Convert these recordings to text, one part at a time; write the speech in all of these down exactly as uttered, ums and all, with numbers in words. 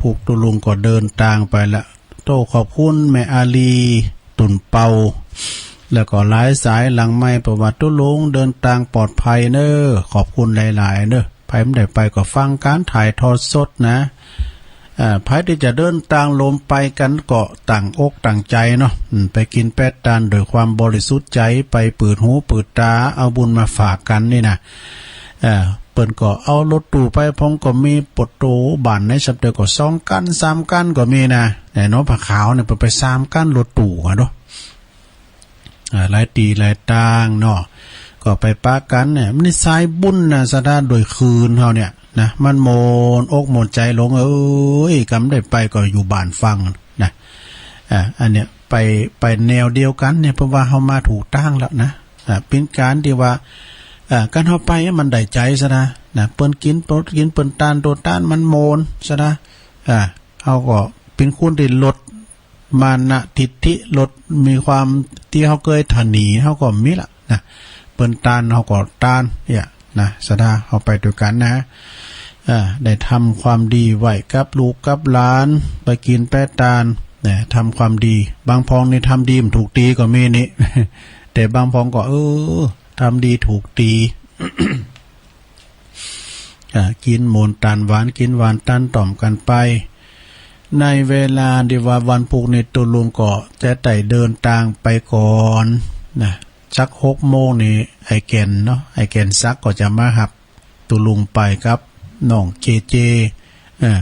ปุ๊บ ตุ๊ลุงก็เดินตางไปละ โต้ขอบคุณแม่อาลี ตุ่นเปา แล้วก็หลายสายหลังไมค์ เปิ้นว่าตุ๊ลุงเดินตางปลอดภัยเน้อ ขอบคุณหลายๆ เน้อ ใผบ่ได้ไปก็ฟังก๋านถ่ายทอดสดนะ เอ่อ ใผตี้จะเดินตางลมไปกั๋นก็ตั้งอกตั้งใจ๋เนาะ อืม ไปกิ๋นแป๊ดตานด้วยความบริสุทธิ์ใจ๋ ไปเปิดหูเปิดต๋า เอาบุญมาฝากกั๋นนี่นะ เอ่อ เปิ้นก็เอารถตู้ไป พ่องก็มี ปะโต บ้านไหนสักเตื้อก็สองกั๋นสามกั๋นก็มีนะ แน่นอน ผ้าขาวเนี่ยเปิ้นไปสามกั๋นรถตู้อะเนาะ อ่า หลายตี้หลายตางเนาะ ก็ไปปะกั๋นเนี่ย มันสายบุญนะ ศรัทธา โดยคืนเฮาเนี่ยนะ มันม่วนอกม่วนใจ๋หลวงเอ๋ย กำได้ไปก็อยู่บ้านฟังนะ อ่า อันเนี้ยไป ไปแนวเดียวกั๋นเนี่ย เพราะว่าเฮามาถูกตางแล้วนะ อ่า เป๋นก๋านตี้ว่า อ่า ก๋านเฮาไปมันได้ใจ๋ ศรัทธา นะ เปิ้นกิ๋น เปิ้นกิ๋น เปิ้นตาน โตตาน มันม่วน ศรัทธา อ่า เฮาก็เป๋นคนตี้ลด มานะทิฏฐิ ลด มีความตี้เฮาเกยถนี เฮาก็มีละนะ เปิ้นตาน เฮาก็ตาน เนี่ยนะ ศรัทธา เฮาไปตวยกั๋นนะ เอ่อ ได้ทำความดีไว้กับลูกกับหลาน ไปกิ๋นแป๊ดตาน นะ ทำความดี บางพ่องนี่ทำดีบ่ถูกตี๋ก็มีนี่ แต่บางพ่องก็ เออ ทำดีถูกตี๋ อ่า กิ๋นหม่นตานหวาน กิ๋นหวานตานต้อมกั๋นไป ในเวลาตี้ว่าวันพูกนี้ ตุ๊ลุงก็จะได้เดินตางไปก่อนนะ สักหกโมงนี่ ไอ้แก่นเนาะ ไอ้แก่นศักดิ์ก็จะมาฮับตุ๊ลุงไปกับน้องเจเจ เออ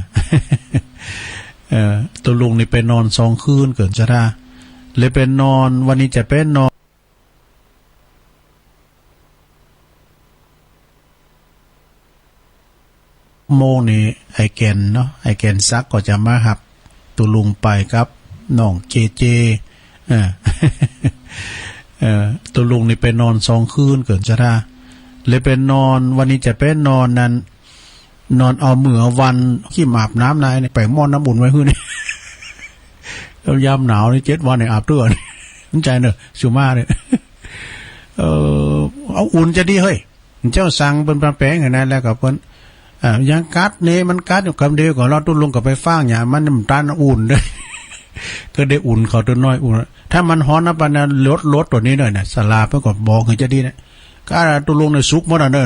เออ ตุ๊ลุงนี่ไปนอนสองคืนเกิน ศรัทธา เลยไปนอน วันนี้จะไปนอน โมงนี่ ไอ้แก่นเนาะ ไอ้แก่นศักดิ์ก็จะมาฮับตุ๊ลุงไปกับน้องเจเจ เออ เออ ตุ๊ลุงนี่ไปนอนสองคืนเกิน ศรัทธา เลยไปนอน วันนี้จะไปนอนนั้น นอนเอามื้อเอาวัน ขี้อาบน้ำในนี่ แป๋งหม้อน้ำอุ่นไว้หื้อนี่ แล้วยามหนาวนี่ เจ็ดวันนี่อาบเตื้อ มันใจ๋เนอะ สุมาเนี่ย เออ เอาอุ่นจะดีเฮ้ย เจ้าสั่งเปิ้นมาแป๋งหั้นนะ แล้วก็เปิ้น อ่า ยังกั๊ดนี่ มันกั๊ดอยู่กำเดียวก่อ แล้วตุ๊ลุงก็ไปฟ้างยามัน มันต้านอุ่นเด้อ ก็ได้อุ่นเขาตั๋วน้อยอุ่น ถ้ามันฮ้อนนักปานนั้น ลด ลดตั๋วนี้หน่อยนะ ศาลาเปิ้นก็บอกหื้อจะดีนะ ก็ตุ๊ลุงเนี่ยสุกหมดอ่ะเนอะ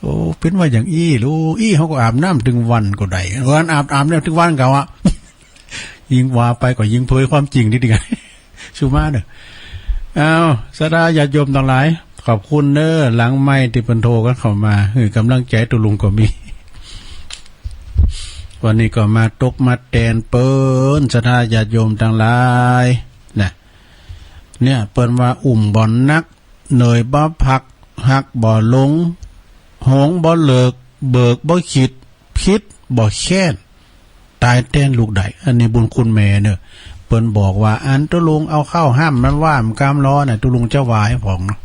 โอ้ เป๋นว่าอย่างอี้ลูก อี้เฮาก็อาบน้ำตึงวันก็ได้ วันอาบ อาบน้ำตึงวันเก่าอะ ยิ่งว่าไปก็ยิ่งเผยความจริงดีๆ สุมาเนอะ อ้าว ศรัทธาญาติโยมตังหลาย ขอบคุณเนอะ หลังไมค์ตี้เปิ้นโทรกั๋นเข้ามา หื้อก๋ำลังใจ๋ตุ๊ลุงก็มี วันนี้ก็มาตบมาแตนเปิ้น ศรัทธาญาติโยมตังหลาย นะ เนี่ย เปิ้นว่าอุ้มบ่หนัก เหนื่อยบ่พัก ฮักบ่หลง หวงบ่เลิก เบิกบ่คิด ผิดบ่แค้น ต๋ายแตนลูกใด อันนี้บุญคุณแม่เนอะ เปิ้นบอกว่า อันตุ๊ลุงเอาข้าวห้ำมันว่ามันกำล้อน่ะ ตุ๊ลุงจะวายผ่องเนาะ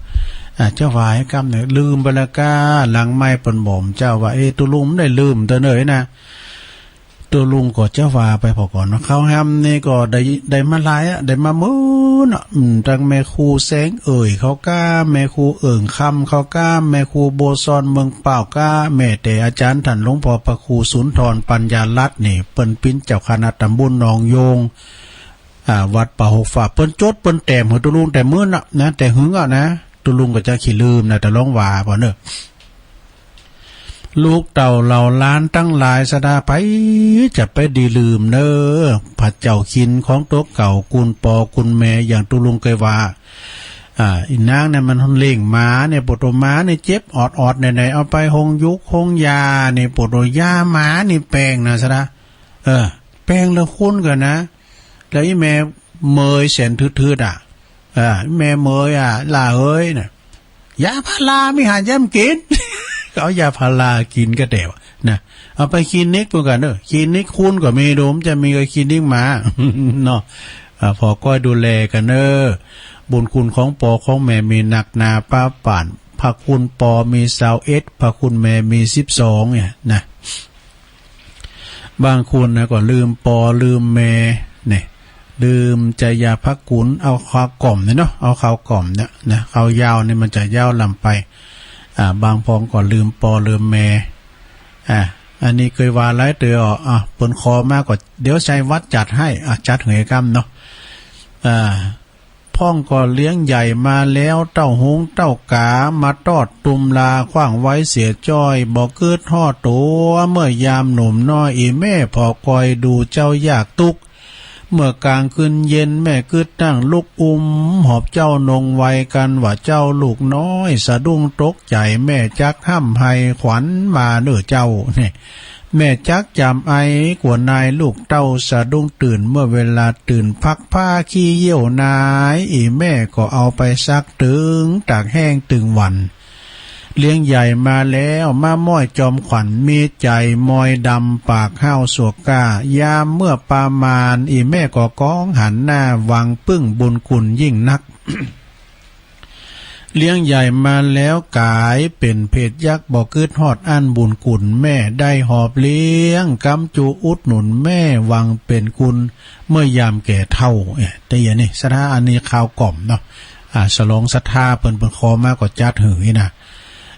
อ่า จะวายกำเนี่ย ลืมไปแล้วก้า หลังไมค์เปิ้นบอกเจ้าว่า เอ๊ะ ตุ๊ลุงบ่ได้ลืมเตื้อเน่ยนะ ตุ๊ลุงก็จะว่าไปผ่องก่อนเนาะ ข้าวห้ำนี่ก็ได้ ได้มาหลายอะ ได้มาหมื่นอะ อืม ตังแม่ครูแสงเอ่ยเขาก้า แม่ครูเอิ่งคำเขาก้า แม่ครูบัวซอนเมืองเป้าก้า แม้แต่อาจ๋ารย์ต้านหลวงป้อพระครูสุนทรปัญญารัตน์นี่ เปิ้นเป๋นเจ้าคณะตำบลหนองโยง อ่า วัดป่าหกฝาก เปิ้นจดเปิ้นแต้มหื้อตุ๊ลุงแต่เมินน่ะนะ แต่หึงอะนะ ตุ๊ลุงก็จะขี้ลืมนะ แต่ลองว่าผ่องเนอะ ลูกเต้าเหล่าหลานตังหลายศรัทธา ใผจะไปดีลืมเนอะ พระเจ้าขินของตั๋วเก่า กุนป้อกุนแม่ อย่างตุ๊ลุงเกยว่า อ่า อี่นางเนี่ยมันเลี้ยงหมาเนี่ย ปวดหัวหมาเนี่ยเจ็บออดๆ ไหนๆ เอาไปโฮงยุกโฮงยาเนี่ย ปวดหัวยาหมานี่แปงนะศรัทธา เออ แปงแล้วคุ้นกั๋นนะ แล้วอี่แม่เหมยแสนทืดๆ อะ อ่า แม่เหมยอะ หล้าเอ๋ยน่ะ ยาพารามีหาแย้มกิ๋น เอายาพารากิ๋นก็แต๊วะนะ เอาไปคลินิกเปิ้นกั๋นเนอะ คลินิกคนก็มี โดมจะมีก็คลินิกหมา เนาะ อ่า ผ่อก้อยดูแลกั๋นเนอะ บุญคุณของป้อของแม่มีนักหนาปาปาน พระคุณป้อมีซาวเอ็ด พระคุณแม่มีสิบสองเนี่ยนะ บางคนนะก็ลืมป้อลืมแม่เนี่ย ลืมจาพระคุณ เอาข้าวกล่อมเนี่ยเนาะ เอาข้าวกล่อมเนี่ยนะ ข้าวยาวเนี่ยมันจะยาวล้ำไป อ่า บางพ่องก็ลืมป้อลืมแม่ อ่า อันนี้เกยว่าหลายเตื้อ อ่ะ เปิ้นขอมาก็เดี๋ยวชัยวัฒน์จัดหื้อ อ่ะ จัดหื้อก้ำเนาะ อ่า พ่องก็เลี้ยงใหญ่มาแล้ว เต้าหุงเต้ากา มาตอดตุมลา ขว้างไว้เสียจ้อย บ่กึ๊ดฮอดตั๋ว เมื่อยามหนุ่มน้อย อี่แม่ผ่อคอยดูเจ้ายากตุ๊กข์ เมื่อกลางคืนเย็น แม่กึ๊ดนั่งลุกอุ้ม หอบเจ้านงไว กั๋นว่าเจ้าลูกน้อย สะดุ้งตกใจ๋ แม่จักฮ่ำไห้ ขวัญมาเน่อเจ้า เนี่ย แม่จักจ๋ำไอ กั๋วนายลูกเต้าสะดุ้งตื่น เมื่อเวลาตื่นพักผ้าขี้เยี่ยวนาย อี่แม่ก็เอาไปซัก เถิงตากแห้งตึงวัน เลี้ยงใหญ่มาแล้ว ม้าม้อยจอมขวัญ มีใจ๋มอยดำ ปากห้าวสวกกล้า ยามเมื่อประมาณ อี่แม่ก็ก้องหันหน้า หวังปึ้งบุญคุณยิ่งนัก เลี้ยงใหญ่มาแล้วก๋ายเป๋นเพศยักษ์ บ่กึ๊ดฮอดอั้นบุญคุณ แม่ได้หอบเลี้ยง ก๊ำจูอุดหนุน แม่หวังเป๋นคุณ เมื่อยามแก่เฒ่า เอ๊ะ แต่อย่างนี้ศรัทธา อันนี้ข่าวกล่อมเนาะ อ่า สลองศรัทธาเปิ้น เปิ้นขอมาก็จัดหื้อนะ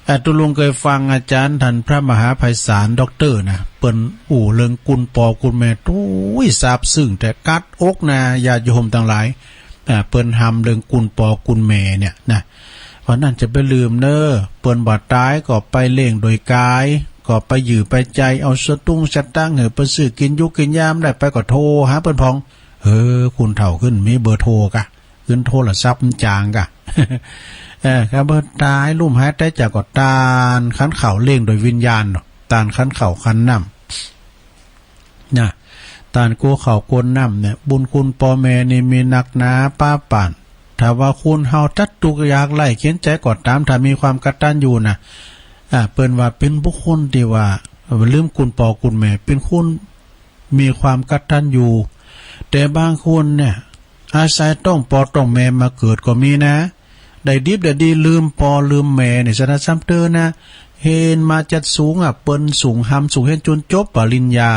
อ่า ตุ๊ลุงเกยฟังอาจ๋ารย์ต้านพระมหาไพศาล ด็อกเตอร์นะ เปิ้นอู้เถิงกุณปอกุณแม่ โอ้ย ซาบซึ้งแต๊ กัดอกนะ ญาติโยมตังหลาย อ่า เปิ้นฮำเถิงกุณปอกุณแม่เนี่ยนะ เพราะนั้นจะไปลืมเน่อ เปิ้นบ่ต๋ายก็ไปเลี้ยงโดยก๋าย ก็ไปยื้อไปใจ๊ เอาสตุ้งสตางค์หื้อเปิ้นซื้อกิ๋นอยู่กิ๋นยามได้ ไปก็โทรหาเปิ้นพ่อง เออ คนเฒ่าขึ้นมีเบอร์โทรก่ะ ขึ้นโทรศัพท์มันจ๋างก่ะ เออ ถ้าเปิ้นต๋ายลุ่มหายต๋ายจากก็ตานขันข้าวเลี้ยงโดยวิญญาณเนาะ ตานขันข้าวขันน้ำ นะ ตานกู้ข้าวกู้น้ำเนี่ย บุญคุณปอแม่นี่มีนักหนาป๊าป่าน ถ้าว่าคนเฮาตั๊ดตุ๊กข์ยากไร้เข็ญใจ๋ก็ต๋าม ถ้ามีความกตัญญูนะ อ่า เปิ้นว่าเป๋นบุคคลตี้ว่าลืมคุณปอคุณแม่ เป๋นคนมีความกตัญญู แต่บางคนเนี่ย อาศัยต๊องปอต๊องแม่มาเกิดก็มีนะ ได้ดิบได้ดีลืมปอลืมแม่เนี่ย สะท้าซ้ำเตื้อนะ เฮียนมาจัดสูงอะ เปิ้นสูงฮำสูงเฮียนจ๋นจบปริญญา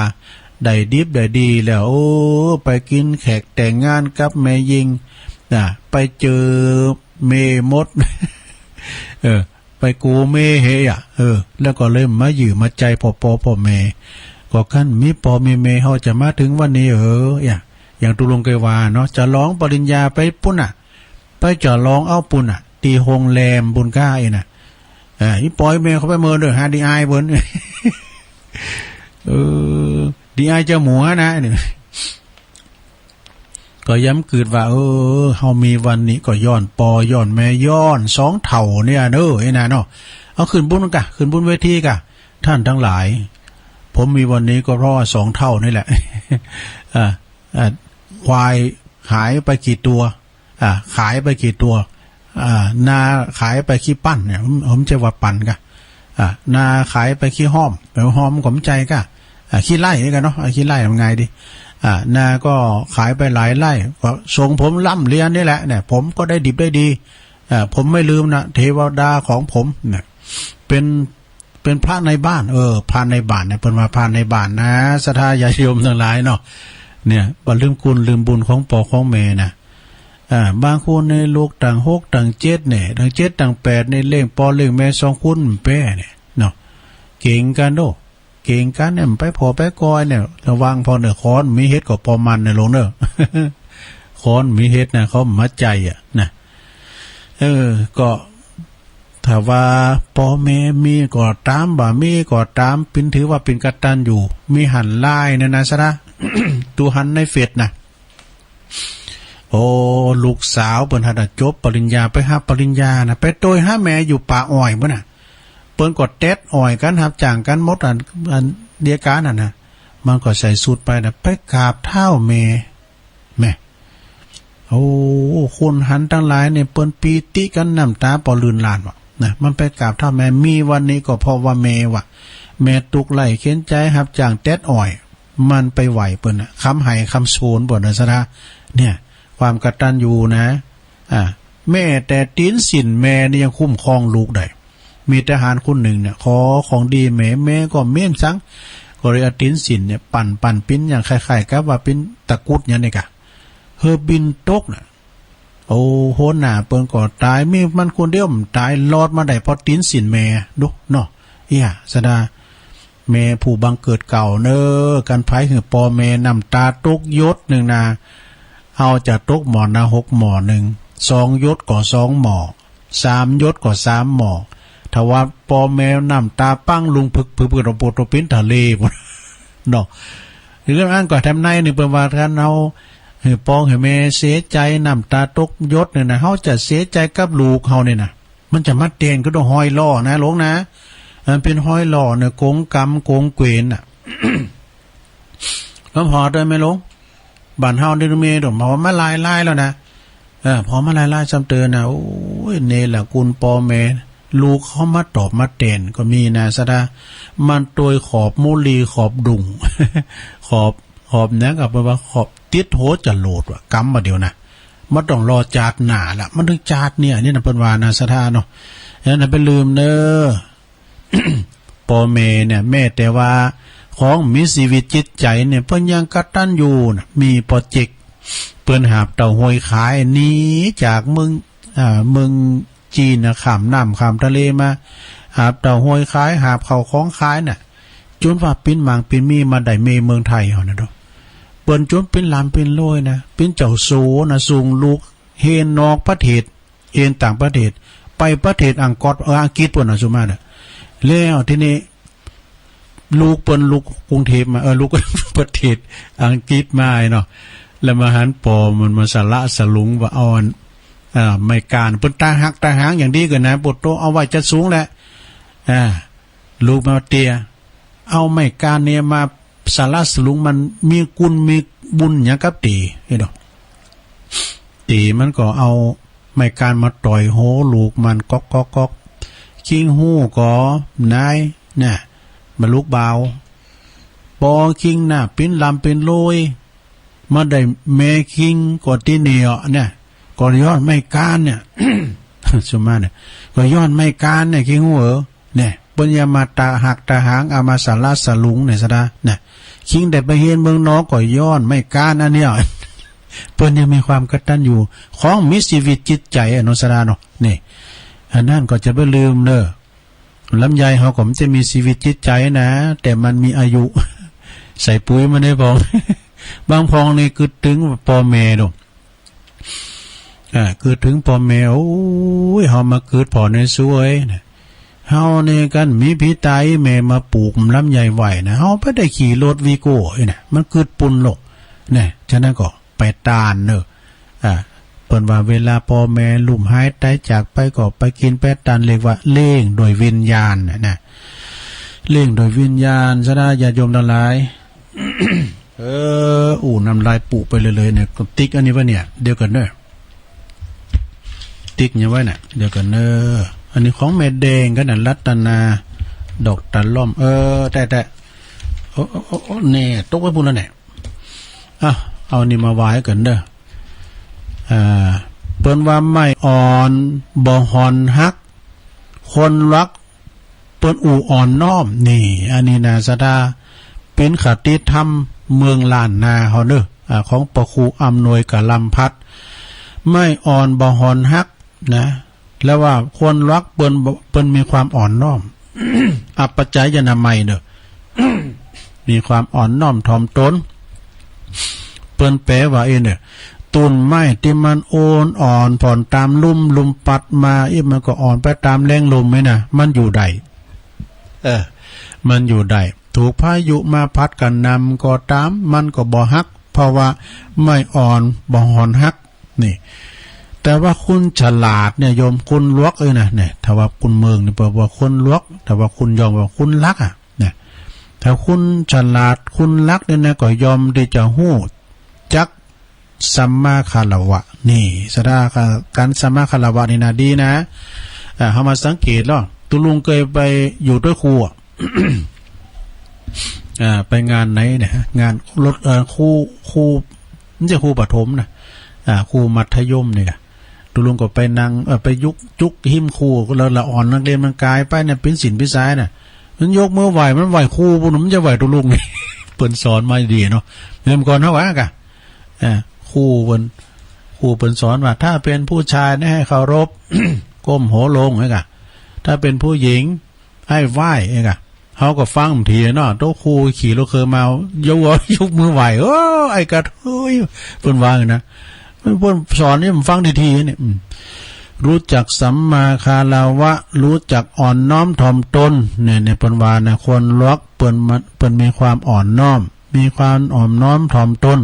ได้ดิบได้ดีแล้ว โอ้ ไปกิ๋นแขกแต่งงานกับแม่ญิง น่ะ ไปเจอเมย์มด เออ ไปกูเมย์เฮยอะ เออ แล้วก็เลยมายื้อมาใจ๊พ่อปอพ่อแม่ ก็คันมีปอมีแม่เฮาจะมาเถิงวันนี้ เออ อย่าง อย่างตุ๊ลุงเกยว่าเนาะ จะลองปริญญาไปปุ้นน่ะ ไปจะลองเอาปุ้นน่ะ ตี้โฮงแรมปุ้นก้าเองน่ะ เออ อี่ปออี่แม่เข้าไปเมินเด้อ หาดีอายเปิ้น เออ ดีอายเจ้าหมูนะเนี่ย ก็ย้ำกึ๊ดว่า เออ เฮามีวันนี้ก็ย้อนปอย้อนแม่ย้อนสองเฒ่าเนี่ยเน่อ ไอ้น่ะเนาะ เอาขึ้นบุญก่ะ ขึ้นบุญเวทีก่ะ ท่านตังหลาย ผมมีวันนี้ก็เพราะว่าสองเฒ่านี่แหละ อ่า อ่า ควายหายไปกี่ตัว อ่า ขายไปกี่ตัว อ่า นาขายไปกี่ปั้นเนี่ย ผม ผมจะว่าปั้นก่ะ อ่า นาขายไปกี่ห้อม แป๋ว่าห้อมก็บ่ใจ้ก่ะ อ่า กี่ไร่นี่ก่ะเนาะ อ่า กี่ไร่มันไงดี อ่า นาก็ขายไปหลายไร่ ก็ส่งผมร่ำเรียนนี่แหละเนี่ย ผมก็ได้ดิบได้ดี อ่า ผมไม่ลืมนะ เทวดาของผมเนี่ย เป๋น เป๋นพระในบ้าน เออ พระในบ้านเนี่ย เปิ้นว่าพระในบ้านนะ ศรัทธาญาติโยมตังหลายเนาะ เนี่ย บ่ลืมคุณลืมบุญของปอของแม่นะ อ่า บางคนเนี่ยลูกตังหกตังเจ็ดเนี่ย ตังเจ็ดตังแปดเนี่ย เลี้ยงปอเลี้ยงแม่สองคนแป๊เนี่ยเนาะ เก๋งกั๋นโด้ เก๋งกั๋นเนี่ย ไปผ่อไปกอยเนี่ย ระวังพ่องเน่อ คอนมีเห็ดก็ปอมันเนี่ย หลวงเน่อ คอนมีเห็ดนะ เขาบ่ใจ้อะนะ เออ ก็ ถ้าว่าปอแม่มีก็ต๋าม บ่มีก็ต๋าม เป๋นถือว่าเป๋นกตัญญู มีหันไลน์เนี่ยนะ ศรัทธา ตุ๊หันในเฟซนะ โอ้ ลูกสาวเปิ้นหั้นน่ะ จบปริญญา ไปฮับปริญญานะ ไปโตยหาแม่อยู่ป่าอ้อยปุ้นน่ะ เปิ้นก็แต๊ดอ้อยกั๋น ฮับจ้างกั๋นหมด อัน อันเดียวกั๋นน่ะนะ มันก็ใส่สูทไปนะ ไปกราบเท้าแม่ แม่ โอ้ คนหันตังหลายเนี่ย เปิ้นปีติกั๋น น้ำต๋าปอลื่นหล้านว่ะ นะ มันไปกราบเท้าแม่ มีวันนี้ก็เพราะว่าแม่ว่ะ แม่ตุ๊กข์ไร้เข็ญใจ๋ ฮับจ้างแต๊ดอ้อย มันไปไหว้เปิ้นน่ะ คำไห้คำโสนเปิ้นน่ะ ศรัทธา เนี่ย ความกตัญญูนะ อ่า แม้แต่ตี๋นส้นแม่นี่ยังคุ้มครองลูกได้ มีทหารคนนึ่งเนี่ย ขอของดีแม่ แม่ก็เม้นสัง ก็เลยเอาตี๋นส้นเนี่ย ปั่น ปั่นเป๋นอย่างคล้ายๆ กับว่าเป๋นตะกรุดอย่างนี้ก่ะ หื้อบินตกน่ะ โอ้ หัวหน้าเปิ้นก็ต๋าย มีมันคนเดียวบ่ต๋าย รอดมาได้เพราะตี๋นส้นแม่ ดูเนาะ เอี้ย ศรัทธา แม่ผู้บังเกิดเกล้าเน่อ กันใผหื้อป้อแม่น้ำต๋าตกหยดนึ่งนา เฮาจะตกหม้อนาหกหม้อนึ่ง สองหยดก็สองหม้อ สามหยดก็สามหม้อ ถ้าว่าป้อแม่น้ำต๋าปังลุงผึกๆๆ ก็โปรดโตเป๋นทะเลปู้นเนาะ เรื่องอั้นก็แถมในนึ่งเปิ้นว่า คันเฮาหื้อป้อหื้อแม่เสียใจ๋น้ำต๋าตกหยดนึ่งนา เฮาจะเสียใจ๋กับลูกเฮานี่นา มันจะมาแตนก็ต้องฮอยล่อนะหลวงนะ มันเป๋นฮอยล่อเน่อ กงกรรมกงเกวียนน่ะ แล้วผ่อเต๊อะแม่หลวง บ้านเฮานี่มีเต๊อะ ผ่อมาหลายๆ แล้วนะ เออ ผ่อมาหลายๆ ซ้ำเต๊อะนะ โอ้ย เนรคุณป้อแม่ ลูกเขามาตอบมาแตนก็มีนะ สะดา มันตวยขอบมุลีขอบดุ่ง ขอบ ขอบหยังก็เปิ้นว่าขอบติดหัวจ๋รวดว่ะ กำบ่าเดี่ยวนะ มันต้องรอจาติหน้าละ มันถึงจาติเนี่ย นี่นะเปิ้นว่านะ สะดาเนาะ ฉะนั้นอย่าไปลืมเน่อ ป้อแม่เนี่ย แม้แต่ว่าของมีชีวิตจิตใจ๋เนี่ย เปิ้นยังกตัญญูนะ มีป้อเจ๊ก เปิ้นหาบเต้าฮวยขาย หนีจากเมือง อ่า เมืองจีนนะ ข้ามน้ำข้ามทะเลมา หาบเต้าฮวยขาย หาบข้าวของขายน่ะ จ๋นว่าปิ๊นหมากปิ๊นมีมาได้เมยเมืองไทยเฮานะเนาะ เปิ้นจ๋นปิ๊นร่ำปิ๊นรวยนะ ปิ๊นเจ้าสัวนะ ส่งลูกเฮยนนอกประเทศ เฮยนต่างประเทศ ไปประเทศอังกฤษ เออ อังกฤษปู้นน่ะ ส่วนมากน่ะ แล้วทีนี้ ลูกเปิ้นลุกกรุงเทพฯมา เออ ลุกประเทศอังกฤษมาไอ้เนาะ แล้วมาหันป้อมันมาสละสลุงว่าอ่อน อ่า ไม้ก้าน เปิ้นตาฮักตาหางอย่างดีก่อนนะ ปวดโตเอาไว้จัดสูงแหละ อ่า ลูกมาเตีย เอาไม้ก้านเนี่ยมาสละสลุง มันมีกุณมีบุญหยังกับเต๋ ไอ้เนาะ เต๋มันก็เอาไม้ก้านมาต่อยหัวลูกมันก๊อกก๊อกก๊อก คิงฮู้ก่อ นาย น่ะ บ่าลูกบ่าว ป้อคิงน่ะ ปิ๊นร่ำปิ๊นรวย มาได้เมยคิงก็ตี้เหนี่ยวเนี่ย ก็ย้อนไม้ก้านเนี่ย ส่วนมากเนี่ย ก็ย้อนไม้ก้านเนี่ย คิงฮู้เออ เนี่ย เปิ้นอย่ามาตาฮักตาหาง เอามาสละสลุงเนี่ย สะดา เนี่ย คิงได้ไปเฮียนเมืองนอกก็ย้อนไม้ก้านอันเนี่ย เปิ้นยังมีความกตัญญู ของมีชีวิตจิตใจ๋อะเนาะ สะดาเนาะ นี่ อันนั้นก็จะบ่าลืมเน่อ ลำไยเฮาก็มันจะมีชีวิตจิตใจ๋นะ แต่มันมีอายุ ใส่ปุ๋ยมาได้พอง บางพองนี่กึ๊ดถึงป้อแม่ดอก อ่า กึ๊ดถึงป้อแม่ โอ้ย เฮามากึ๊ดผ่อในสวยนะ เฮานี่กั๋นมีผีต๋ายแม่มาปูกลำไยไว้นะ เฮาบ่ได้ขี่รถวีโก้ไอ้นะ มันกึ๊ดปุ้นโลก เนี่ย ฉะนั้นก็ไปตานเน่อ อ่า เปิ้นว่าเวลาป้อแม่ลุ่มหายต๋ายจากไปก็ไปกิ๋นไปตาน เรียกว่าเลี้ยงโดยวิญญาณน่ะนะ เลี้ยงโดยวิญญาณ สะดาญาติโยมตังหลาย เออ อู้ น้ำลายปูไปเลยๆ เนี่ย ก็ติ๊กอันนี้ไว้เนี่ย เดี๋ยวก่อนเน่อ ติ๊กยังไว้น่ะ เดี๋ยวก่อนเน่อ อันนี้ของแม่แดงกั๋นน่ะ รัตนา ดอกตะล่อม เออ แต่ แต่ โอ้ โอ้ โอ้ โอ้ แน่ ตกไว้ปู้นแล้วเนี่ย อ่ะ เอานี่มาไหว้กั๋นเน่อ อ่า เปิ้นว่าไม้อ่อนบ่ห่อนหัก คนรักเปิ้นอู้อ่อนน้อม นี่ อันนี้นะ สะดา เป๋นคติธรรมเมืองล้านนาเฮาเน่อ อ่า ของป้อครูอำนวยกะลำพัด ไม้อ่อนบ่ห่อนหัก นะ แล้วว่าคนรักเปิ้นบ่ เปิ้นมีความอ่อนน้อม อัปปะจายนามัยเน่อ มีความอ่อนน้อมถ่อมตน เปิ้นแปลว่าเองเน่อ ต้นไม้ตี้มันโอนอ่อนผ่อนต๋ามลุ่ม ลุ่มปัดมา อี้ มันก็อ่อนไปต๋ามแรงลมนี่นะ มันอยู่ได้ เออ มันอยู่ได้ ถูกพายุมาพัดกระหน่ำก็ต๋าม มันก็บ่หัก เพราะว่าไม้อ่อนบ่ห่อนหัก นี่ แต่ว่าคนฉลาดเนี่ยโยม คนหลวกเอ้ยนะ เนี่ย ถ้าว่าคนเมืองนี่เปิ้นว่าคนหลวก แต่ว่าคนยองว่าคนหลักอะ เนี่ย ถ้าคนฉลาด คนหลักเนี่ยนะ ก็ย่อมตี้จะฮู้จักสัมมาคารวะ นี่ สะดา ก๋านสัมมาคารวะนี่นะ ดีนะ อ่า เฮามาสังเกตลอ ตุ๊ลุงเกยไปอยู่ตวยครูอะ อ่า ไปงานไหนเนี่ย งานรถ เอ่อ ครู ครู บ่ใจ้ครูประถมนะ อ่า ครูมัธยมนี่กะ ตุ๊ลุงก็ไปนั่ง เอ่อ ไปยุก จุกฮิ้มครู แล้วละอ่อนนักเรียนมันก๋ายไปเนี่ย เป๋นศิลป์เป๋นสายน่ะ มันยกมือไหว้ มันไหว้ครูปู้น มันบ่ใจ้ไหว้ตุ๊ลุง เปิ้นสอนมาดีเนาะ เมื่อก่อนเฮาว่าก่ะ อ่า ครูเปิ้น ครูเปิ้นสอนว่า ถ้าเป็นผู้ชายเนี่ยให้เคารพ ก้มหัวลง ไอ้ก่ะ ถ้าเป็นผู้หญิง ให้ไหว้ ไอ้ก่ะ เฮาก็ฟังบางทีเนาะ โต๊ะครูขี่รถเคียงมา ยกหัว ยกมือไหว้ "โอ้ ไอ้กระเทย" เปิ้นว่าอย่างนั้นนะ เปิ้นสอนนี่มันฟังดีๆ เนี่ย อืม รู้จักสัมมาคารวะ รู้จักอ่อนน้อมถ่อมตน เนี่ย เนี่ย เปิ้นว่านะ คนหลวงเปิ้นมา เปิ้นมีความอ่อนน้อม มีความอ่อนน้อมถ่อมตน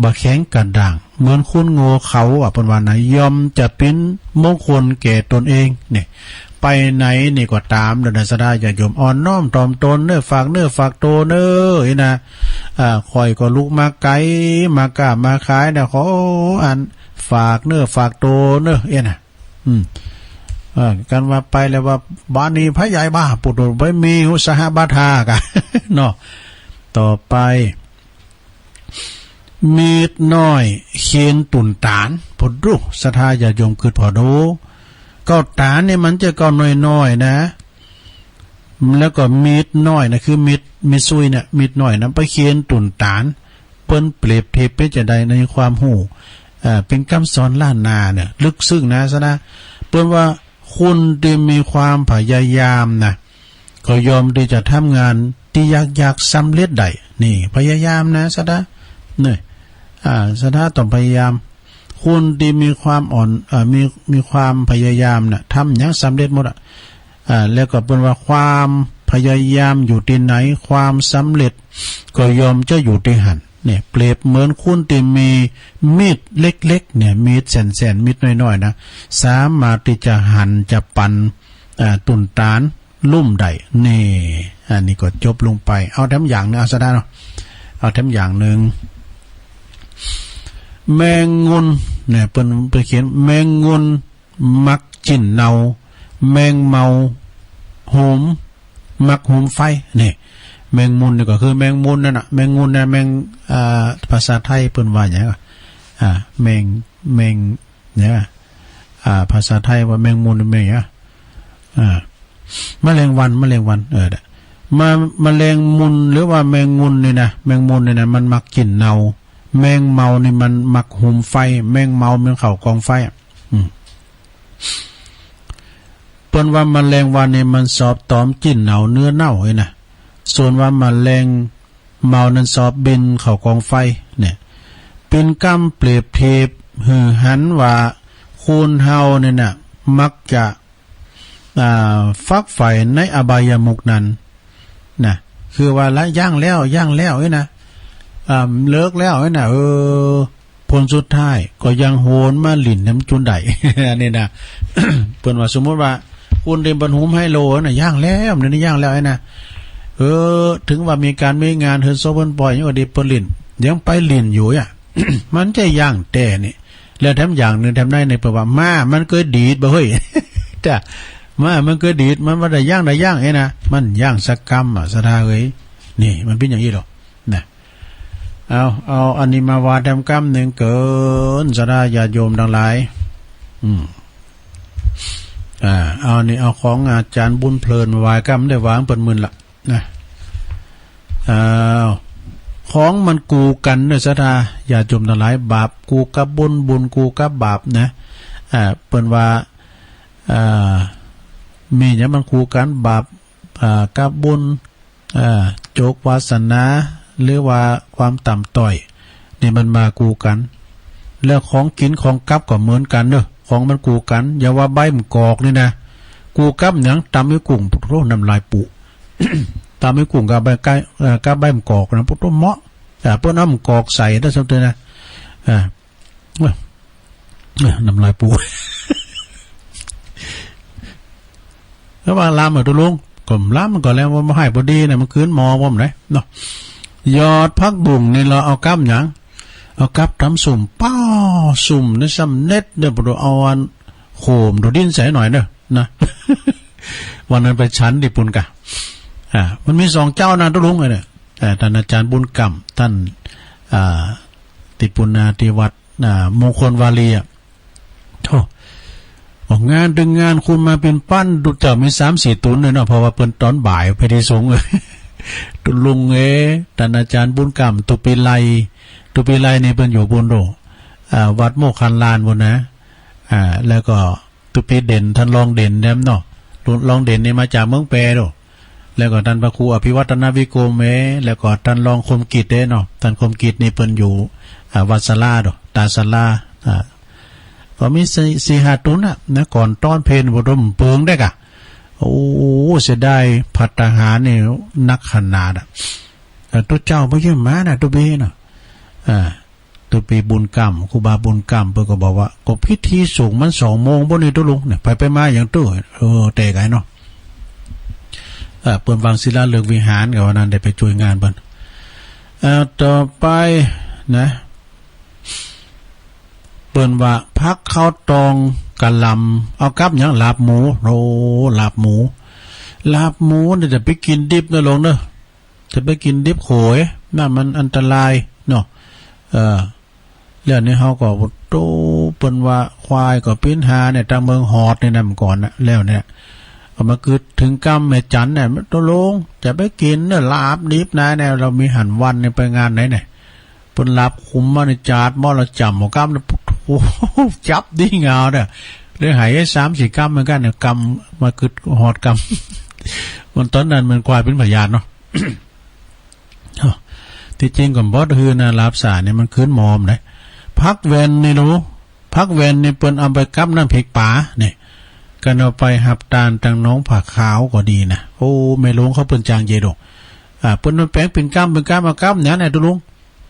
บ่แข็งกระด้าง เหมือนคนโง่เขลา อ่ะ เปิ้นว่านะ ย่อมจะเป็นมงคลแก่ตนเอง เนี่ย ไปไหนนี่ก็ต๋าม เด้อนะ ศรัทธาญาติโยม อ่อนน้อมถ่อมตนเน้อ ฝากเนื้อฝากตั๋วเน้อ เอ้ยนะ อ่า ข้อยก็ลุกมาไกล มาก้ามาขายนะ ขออันฝากเนื้อฝากตั๋วเน้อ เอ้ยนะ อืม เออ กันว่าไปแล้วว่า บาดนี้พระใหญ่บ้า ปุถุไปมีอุตสาหะบาทากะ เนาะ ต่อไป มีดน้อยเคียนตุ่นต๋าน ปุถุ ศรัทธาญาติโยม กึ๊ดผ่อดู เก๊าต๋านนี่มันจะเก๊าน้อยๆ นะ แล้วก็มีดน้อยนะ คือมีด มีดสุยเนี่ย มีดน้อยนะ ไปเคียนตุ่นต๋าน เปิ้นเปรียบเทียบเป๋นจาใดในความฮู้ เอ่อ เป๋นกำสอนล้านนาเนี่ย ลึกซึ้งนะ ศรัทธา เปิ้นว่าคนตี้มีความพยายามนะ ก็ย่อมตี้จะทำงานตี้ยากๆ สำเร็จได้ นี่ พยายามนะ ศรัทธา เนี่ย อ่า ศรัทธาต้องพยายาม คนตี้มีความอ่อน เอ่อ มี มีความพยายามน่ะ ทำหยังสำเร็จหมดอะ อ่า แล้วก็เปิ้นว่าความพยายามอยู่ตี้ไหน ความสำเร็จก็ย่อมจะอยู่ตี้หั้น เนี่ย เปรียบเหมือนคนตี้มีมีดเล็กๆ เนี่ย มีดแส้นๆ มีดน้อยๆ นะ สามารถตี้จะหั่นจะปัน อ่า ตุ่นต๋านลุ่มได้ นี่ อันนี้ก็จบลงไป เอาแถมอย่างนึ่ง เอาศรัทธาเนาะ เอาแถมอย่างนึ่ง แมงงุนเนี่ย เปิ้น เปิ้นเขียน แมงงุน มักจิ๊นเนา แมงเมา หุม มักหุมไฟ นี่ แมงมุนนี่ก็คือแมงมุนนั่นน่ะ แมงงุนนะ แมง อ่า ภาษาไทยเปิ้นว่าหยังอะ อ่า แมง แมง เนี่ย อ่า ภาษาไทยว่าแมงมุน แมงหยังอะ อ่า แมลงวัน แมลงวัน เออ มา แมลงมุนหรือว่าแมงงุนนี่นะ แมงมุนนี่นะ มันมักจิ๊นเนา แมงเมานี่มันมักหุมไฟ แมงเมามันเข้ากองไฟอะ อืม เปิ้นว่าแมลงวันนี่มันสอบตอมจิ๊นเนาเนื้อเน่าเอ้ยนะ ส่วนว่าแมลงเมานั้นสอบบินเข้ากองไฟ เนี่ย เป๋นกำเปรียบเทียบหื้อหันว่าคนเฮาเนี่ยนะ มักจะ อ่า ฝักใฝ่ในอบายมุขนั้น นะ คือว่าละ ยั้งแล้ว ยั้งแล้วเอ้ยนะ อ่า เลิกแล้วเอ้ยนะ เออ ผลสุดท้ายก็ยังโหนมาหลิ้นนำจุนได้ อันนี้นะ เปิ้นว่าสมมุติว่าคนตี้เปิ้นหุมไฮโลน่ะ ยั้งแล้ว นี่ยั้งแล้วเอ้ยนะ เออ ถึงว่ามีก๋านมีงาน เฮือนโซเปิ้นปอย ยังว่าดีเปิ้นหลิ้น ยังไปหลิ้นอยู่อะ มันจะยั้งแต๊นี่ แล้วแถมอย่างนึ่ง แถมใน ในเปิ้นว่า ม้ามันเกยดีดบ่เฮ้ย จ้ะ ม้ามันเกยดีด มันบ่ได้ยั้งได้ยั้งเอ้ยนะ มันยั้งสักกำอะ ศรัทธาเอ้ย นี่ มันเป๋นอย่างนี้หรอกนะ เอา เอาอันนี้มาว่าแถมกำนึ่งเกิน ศรัทธาญาติโยมตังหลาย อืม อ่า เอานี่ เอาของอาจ๋ารย์บุญเพลินมาว่าแถมกำ ได้ว่าเปิ้นมึนละ นะ อ้าว ของมันกู่กั๋นเน้อ ศรัทธาญาติโยมตังหลาย บาปกู่กับบุญ บุญกู่กับบาปนะ อ่า เปิ้นว่า อ่า มีหยังมันกู่กั๋น บาป อ่า กับบุญ อ่า โจกวาสนา หรือว่าความต่ำต้อย นี่มันมากู่กั๋น แล้วของกิ๋นของกับก็เหมือนกั๋นเน้อ ของมันกู่กั๋น อย่าว่าใบมะกอกนี่นะ กู่กับหยัง ตำบักหุ่ง โอ้ น้ำลายปู ตำบักหุ่งกับใบไก่ เอ่อ กับใบมะกอกนะ โอ้ เหมาะ อ่า เปิ้นเอามะกอกใส่ได้สมเด็จนะ อ่า เอ้ย เอ้ย น้ำลายปู แล้วว่าลำอะตุ๊ลุง ก็ลำมันก็แล้วว่าบ่ให้พอดีนะ มันคืนหม้อผมไหนเนาะ ยอดผักบุ้งนี่ลอเอากับหยัง เอากับตำส้ม ป้า ส้มนี่สำเร็จเด้อ บ่ต้องเอาอันโขมดูดินใส่หน่อยเด้อนะ วันนั้นไปฉันตี้ปุ้นกะ อ่า มันมีสองเจ้านะตุ๊ลุงเอ้ยเนี่ย อ่า ต้านอาจ๋ารย์บุญกำ ต้าน อ่า ตี้ปุ้นนา ตี้วัด อ่า มงคลวารีอะ โธ่ ออกงานตึงงานคนมาเป๋นปั้น ตุ๊เจ้ามีสามสี่ตุ๊นเลยเนาะ เพราะว่าเปิ้นต๋อนบ่ายไปตี้สงฆ์ ตุ๊ลุงเอ้ย ต้านอาจ๋ารย์บุญกำ ตุ๊ปีไล ตุ๊ปีไลนี่เปิ้นอยู่ปุ้นโด อ่า วัดโมคคัลลานปุ้นนะ อ่า แล้วก็ตุ๊ปีเด่น ต้านรองเด่นแถมเนาะ รองเด่นนี่มาจากเมืองแปรโด แล้วก็ต้านพระครูอภิวัฒนวิกรมเอ๋ แล้วก็ต้านรองคมกิจเอ๋เนาะ ต้านคมกิจนี่เปิ้นอยู่ อ่า วัดสาลาเนาะ ตาสาลา อ่า ก็มีสี่ สี่ห้าตุ๊นน่ะนะ ก่อนต้อนเพลปะโถมเปิงได้กะ โอ้ เสียดาย ภัตตาหารนี่นักขนาดอะ เอ่อ ตุ๊เจ้าบ่เยี่ยมมานะ ตุ๊ปีเนาะ อ่า ตุ๊ปีบุญกำ ครูบาบุญกำ เปิ้นก็บอกว่า ก็พิธีสงฆ์มันสองโมงปู้นนี่ตุ๊ลุง เนี่ย ไปไปมาอย่างตู้ เออ แต่ไกลเนาะ เอ่อ เปิ้นวางศิลาฤกษ์วิหาร ก็ว่านั้นได้ไปจ้วยงานเปิ้น เอ่อ ต่อไปนะ เปิ้นว่าผักข้าวตองกะหล่ำ เอากับหยัง ลาบหมู โอ้ ลาบหมู ลาบหมูนี่จะไปกิ๋นดิบนะลุงเนาะ จะไปกิ๋นดิบโขย นั่นมันอันตรายเนาะ เออ แล้วนี่เฮาก็ โต้ เปิ้นว่าควายก็ปิ้นหาเนี่ย ตางเมืองฮอดเนี่ยนะ เมื่อก่อนนะ แล้วเนี่ย ก็มากึ๊ดเถิงกำแม่จันเนี่ย ตุ๊ลุง จะไปกิ๋นเนาะ ลาบดิบนะเนี่ย เฮามีหันวันเนี่ย ไปงานไหนเนี่ย เปิ้นลาบขุมมาเนี่ย จาดหม้อละจ้ำหัวกำเนี่ย โอ้โห จับดีงาวเนี่ย เลยหายสามสี่กำเหมือนกั๋นเนี่ย กำมากึ๊ดฮอดกำ มันต๋อนนั้นมันควายเป๋นพยาธิเนาะ ตี้จริงก็บ่หื้อนะ ลาบสาเนี่ยมันขึ้นหมอมนะ ผักแว่นนี่ลูก ผักแว่นนี่เปิ้นเอาไปกับน้ำพริกป๋าเนี่ย กันเอาไปฮับตานตังหนองผาขาวก็ดีนะ โอ้ แม่หลวงเขาเปิ้นจางเจโด อ่า เปิ้นเอาแป๋งเป๋นกำ เป๋นกำ เอากำเนี่ยนะตุ๊ลุง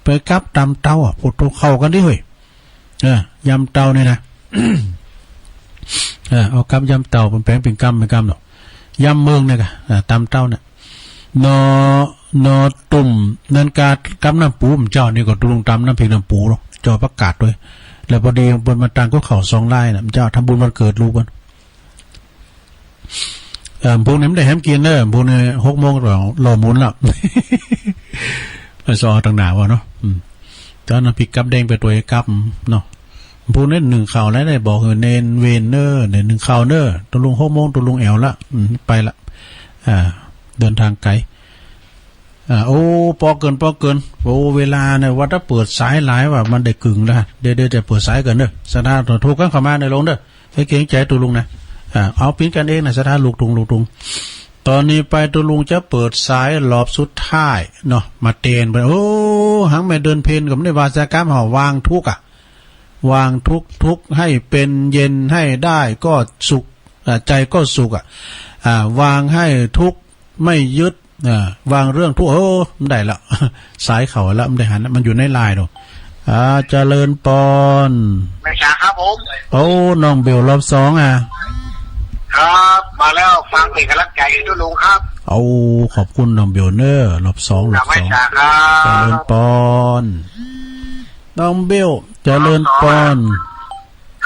ไปกับตำเต้าอะ โอ้โธ่ เข้ากั๋นดิเฮ้ย เออ ยำเต้านี่นะ เออ เอากับยำเต้า เปิ้นแป๋งเป๋นกำ เป๋นกำเนาะ ยำเมืองเนี่ยกะ เออ ตำเต้าเนี่ย หน่อ หน่อตุ่ม นั่นกากับน้ำปู เจ้านี่ก็ตุ๊ลุงตำน้ำพริกน้ำปูเนาะ จ่อผักกาดตวย แล้วปอดีเปิ้นมาตางก็เข้าสองลายน่ะ เจ้าทำบุญวันเกิดลูกเปิ้น เอ่อ พวกนี้มันได้แหมกิ๋นเน่อ พวกนี้หกโมงก็หล่อหมุนละ ไปซอตังหนาวะเนาะ อืม ต๋อนนั้นพริกกับแดงไปตวยกับเนาะ พวกนี้นึ่งข้าวแล้วได้บอกหื้อเณรเวรเน่อ เนี่ยนึ่งข้าวเน่อ ตุ๊ลุงหกโมงตุ๊ลุงแอ๋วละ อืม ไปละ อ่า เดินทางไกล อ่า โอ้ ปอเกิ่น ปอเกิ่น โอ้ เวลาเนี่ย ว่าถ้าเปิดสายหลายว่ามันได้กึ่งละ เดี๋ยว เดี๋ยวจะเปิดสายก่อนเน่อ ศรัทธาโทรกั๋นเข้ามาในโรงเน่อ อย่าเกรงใจ๋ตุ๊ลุงนะ อ่า เอาเป๋นกั๋นเองนะ ศรัทธาลูกตุง ลูกตุง ต๋อนนี้ไปตุ๊ลุงจะเปิดสายรอบสุดท้ายเนาะ มาแตนไป โอ้ หังแม่เดือนเพ็ญก็บ่ได้ว่าสากั๋ม เฮา วางทุกข์อะ วางทุกข์ ทุกข์ให้เป็นเย็น ให้ได้ก็สุข อ่า ใจก็สุขอะ อ่า วางให้ทุกข์ ไม่ยึด อ่า วางเรื่องทุกข์ โอ้ บ่ได้ละ สายเข้าละ บ่ได้หันละ มันอยู่ในไลน์เนาะ อ่า เจริญปอน ไม่ช้าครับผม โอ้ น้องเบลรอบสองอ่ะ ครับ มาแล้ว ฟังเป๋นก๋ำลังใจ๋ตุ๊ลุงครับ โอ้ ขอบคุณน้องเบลเน่อ รอบสอง รอบสอง ไม่ช้าครับ เจริญปอน น้องเบล เจริญปอน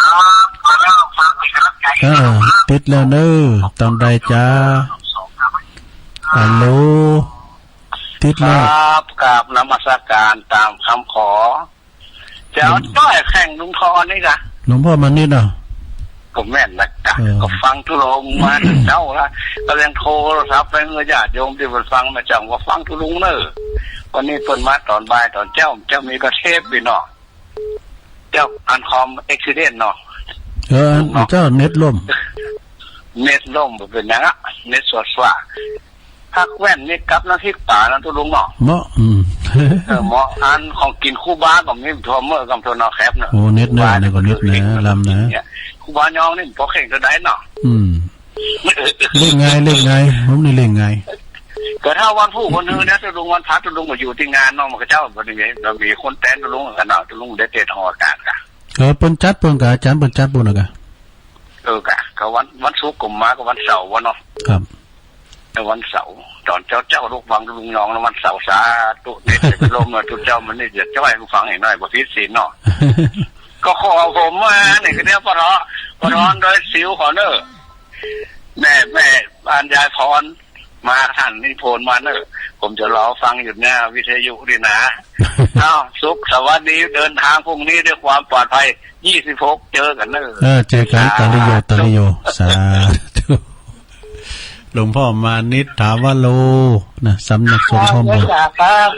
ครับ มาแล้ว ฟังเป๋นก๋ำลังใจ๋ อ่า ติดแล้วเน่อ ตอนใดจ๊ะ ฮัลโหล ติดแล้ว ครับ กราบนมัสการต๋ามกำขอ จะเอา อืม จ้อยแข่งหลวงพ่อนี่กะ หลวงพ่อมานิดเนาะ ก็แม่นนะกะ เออ ก็ฟังตุ๊ลุงมาเจ้าละ ก็ยังโทรศัพท์ไปหื้อญาติโยมตี้เปิ้นฟัง แม่จ้างก็ฟังตุ๊ลุงเน่อ วันนี้เปิ้นมาต๋อนบ่ายต๋อนเจ๊า เจ๊ามีกระเทปปี้เนาะ เจ้าอันคอมเอ็กซิเดนต์เนาะ เออ เนาะ เจ้าเน็ตล่ม เน็ตล่มบ่เป๋นหยังอะ เน็ตสวดฟ้า ผักแว่นนี่กับน้ำพริกป๋านะตุ๊ลุงเนาะ เหมาะ อืม เออ เหมาะ อันของกิ๋นครูบาก็มีทั่วเมืองกำทั่วหนองแขมเนาะ โอ้ เน็ตเน่อ ครูบา นี่ก็เน็ตเน่อ ลำเน่อ ครูบายองนี่บ่เข่งเต้าใดเนาะ อืม เล่นง่าย เล่นง่าย ผมนี่เล่นง่าย ก็ถ้าวันพูกวันฮือเนี่ย ตุ๊ลุงวันพระตุ๊ลุงก็อยู่ตี้งานเนาะ มันก็เจ้าบ่ได้มี บ่มีคนแตนตุ๊ลุงกั๋นเนาะ ตุ๊ลุงได้เตะทางอากาศกะ เออ เปิ้นจัดเปิ้นกะ อาจ๋ารย์เปิ้นจัดเปิ้นน่ะกะ เออกะ ก็วัน วันศุกร์ก็มา ก็วันเสาร์วะเนาะ ครับ ในวันเสาร์ ต๋อนเจ๊าๆ ลูกฟังตุ๊ลุงยองนะ วันเสาร์ สาธุ เน็ตจะล่มนะ ตุ๊เจ้ามันนี่จะจ้อยฟังอีกหน่อย บ่ผิดศีลเนาะ ก็ขอผมมาเนี่ย ก็เดี๋ยวปะเทาะ ปะเทาะดอยสิวขอเน่อ แม่ แม่บ้านยายพร มาท่านนิพนธ์มาเน่อ ผมจะรอฟังอยู่เนี่ย วิทยุนี่นะ อ้าว สุขสวัสดี เดินทางพรุ่งนี้ด้วยความปลอดภัย ยี่สิบหก เจอกั๋นเน่อ เออ เจอกั๋น สาธุ ตาลิโย ตาลิโย สาธุ หลวงพ่อมานิตถาวโร นะ สำนักสงฆ์พ่อเมือง ครับ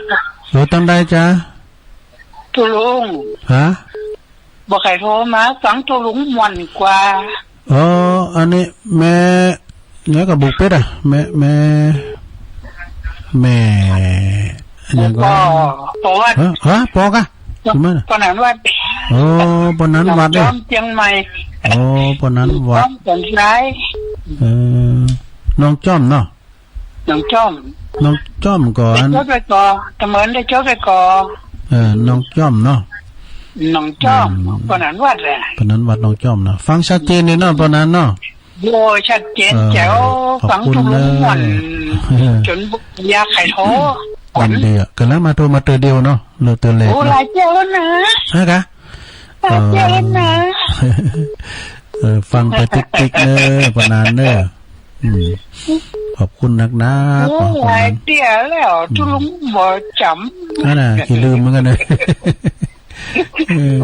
โอ้ ตางใดจ๊ะ ตุ๊ลุง ฮะ บ่ใค่โทรมา ฟังตุ๊ลุงม่วนกว่า เออ อันนี้แม่ แม่กะบุกเป็ดอะ แม่ แม่ แม่ หยังก็ ปอ ปอวัด ฮะ ฮะ ปอกะ ขึ้นมาน่ะ ปอหนานวัด โอ้ ปอหนานวัด หนองจ้อม เนี่ย เจียงใหม่ โอ้ ปอหนานวัด หนองจ้อม สวนทราย เออ หนองจ้อมเนาะ หนองจ้อม หนองจ้อมก่อน ได้จบไปก่อ ตะเหมินได้จบไปก่อ เออ หนองจ้อมเนาะ หนองจ้อม อืม ปอหนานวัดแหละ ปอหนานวัด หนองจ้อมเนาะ ฟังชัดเจนเลยเนาะ ปอหนานเนาะ โอ้ย ชัดเจน เออ แจ๋ว ขอบคุณ ฟังทุกลุงม่วน เออ จ๋นอยากให้โทร ยินดีอะ ก็แล้วมาโทรมาเตื้อเดียวเนาะ เลิกเตื้อแรก โอ้ เนาะ หลายเตื้อแล้วนะ ฮะกะ หลายเตื้อแล้วนะ เออ เออ ฟังไปติ๊กๆ เน้อ ปอหนานเน้อ อืม ขอบคุณนักๆ โอ้ ขอบคุณ หลายเตื้อแล้ว อืม ทุกลุงบ่จ๋ำ นั่นน่ะ ขี้ลืมเหมือนกั๋นเน้อ เออ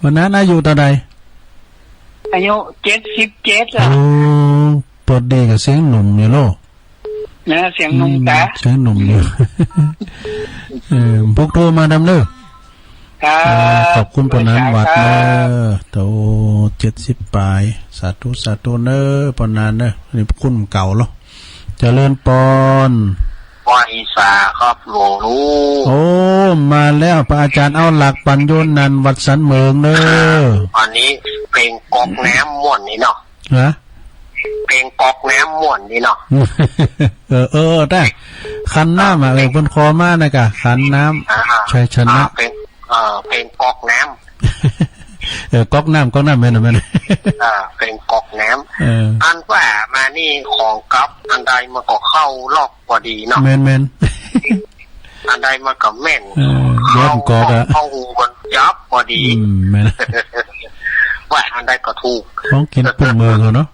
ปอหนานอายุเต้าใด อายุเจ็ดสิบเจ็ดแล้ว โอ้ ปอดีกับเสียงหนุ่มอยู่เนาะ นะ เสียงหนุ่ม อืม จ๋า เสียงหนุ่มอยู่ เออ ปลุกโทรมาดำเน้อ ครับ เออ ขอบคุณปอหนานวัดเน้อ ครับ โอ้ เจ็ดสิบป๋าย สาธุ สาธุเน้อ ปอหนานเน้อ นี่คุณเก่าเหรอ เจริญปอน ไหว้สาครับหลวงลุง โอ้ มาแล้ว พระอาจ๋ารย์เอาหลักปั๋นโยนนันวัดสันเหมิงเน้อ อันนี้เพลงก๊อกน้ำม่วนนี่เนาะ ฮะ เพลงก๊อกน้ำม่วนนี่เนาะ เออ เออ เออ ได้ ขันน้ำอะ เออ เปิ้นขอมานะกะ ขันน้ำ อ่า ชัยชนะ อ่า เพลง เอ่อ เพลงก๊อกน้ำ เออ ก๊อกน้ำ ก๊อกน้ำ แม่น แม่น อ่า เพลงก๊อกน้ำ เออ อันว่ามานี่ของก๊อฟอันใดมันก็เข้าล็อกพอดีเนาะ แม่น แม่น อันใดมันก็แม่น เออ เข้า แย่งก๊อกอะ เข้าหูมันจับพอดี อืม แม่น ว่าอันใดก็ถูก ของกิ๋นปื้นเมืองเขาเนาะ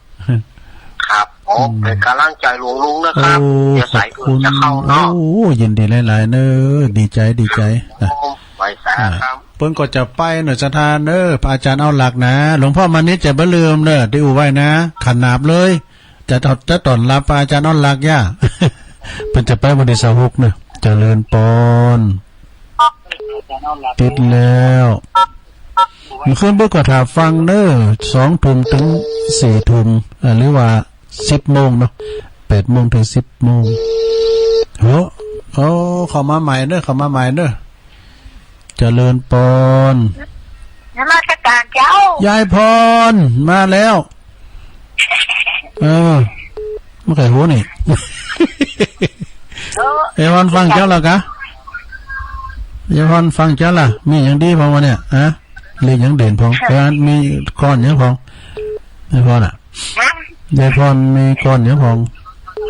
ครับ โอ้ อืม เป๋นก๋ำลังใจ๋หลวงลุงนะครับ โอ้ เดี๋ยวสายอื่นจะเข้าเนาะ ขอบคุณ โอ้ ยินดีหลายๆ เน้อ ดีใจ๋ ดีใจ๋นะ ไหว้สาครับ อ่า เปิ้นก็จะไปเน้อ ศรัทธาเน้อ พระอาจ๋ารย์เอาหลักนะ หลวงพ่อมานิดจะบ่ลืมเน้อ ตี้อู้ไว้นะ ขนาบเลย จะต้อน จะต้อนรับพระอาจ๋ารย์เอาหลักย่า เปิ้นจะไปวันตี้ซาวหกเน้อ เจริญปอน ติดแล้ว เมื่อคืนเปิ้นก็ถ่าฟังเน้อ สองทุ่มเถิงสี่ทุ่ม เอ่อ หรือว่าสิบโมงเนาะ แปดโมงเถิงสิบโมง โห โอ้ เข้ามาใหม่เน้อ เข้ามาใหม่เน้อ เจริญปอน นมัสก๋านเจ้า ยายพร มาแล้ว เออ บ่ใค่ฮู้นี่ เออ ยายพรฟังเจ้าละกะ ยายพรฟังเจ้าละ มีหยังดีพ่องวะเนี่ย ฮะ เรียกหยังเด่นพ่อง เออ มีกลอนหยังพ่อง ยายพรน่ะ ฮะ ยายพรมีกลอนหยังพ่อง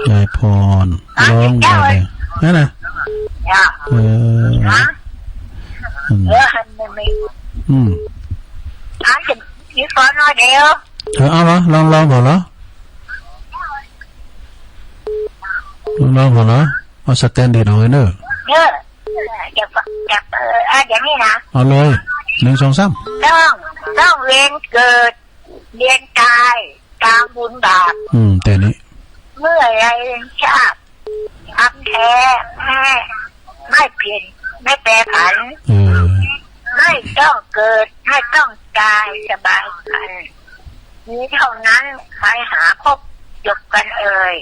ยายพร ฮะ ร้อง เจ้า ได้เลย นั่นน่ะ จ้ะ เออ ฮะ อืม เออ หันมาไหม อืม อ่ะ จะมีกลอนน้อยเดียว เออ เอาเหรอ ลอง ลองก่อนเหรอ ลองก่อนเหรอ เอาสแตนดิดออกเลยเนอะ เออ อยากฟัง อยาก เออ อ่ะ อย่างนี้นะ เอาเลย หนึ่ง สอง สาม ต้อง ต้องเวียนเกิด เวียนตาย ตามบุญบาป อืม แต่นี้ เมื่อไรชาติ อันแท้แม่ ไม่เปลี่ยน ไม่แปรผัน เออ ไม่ต้องเกิด ไม่ต้องตาย สบายกัน มีเท่านั้น ใครหาพบ จบกันเอ่ย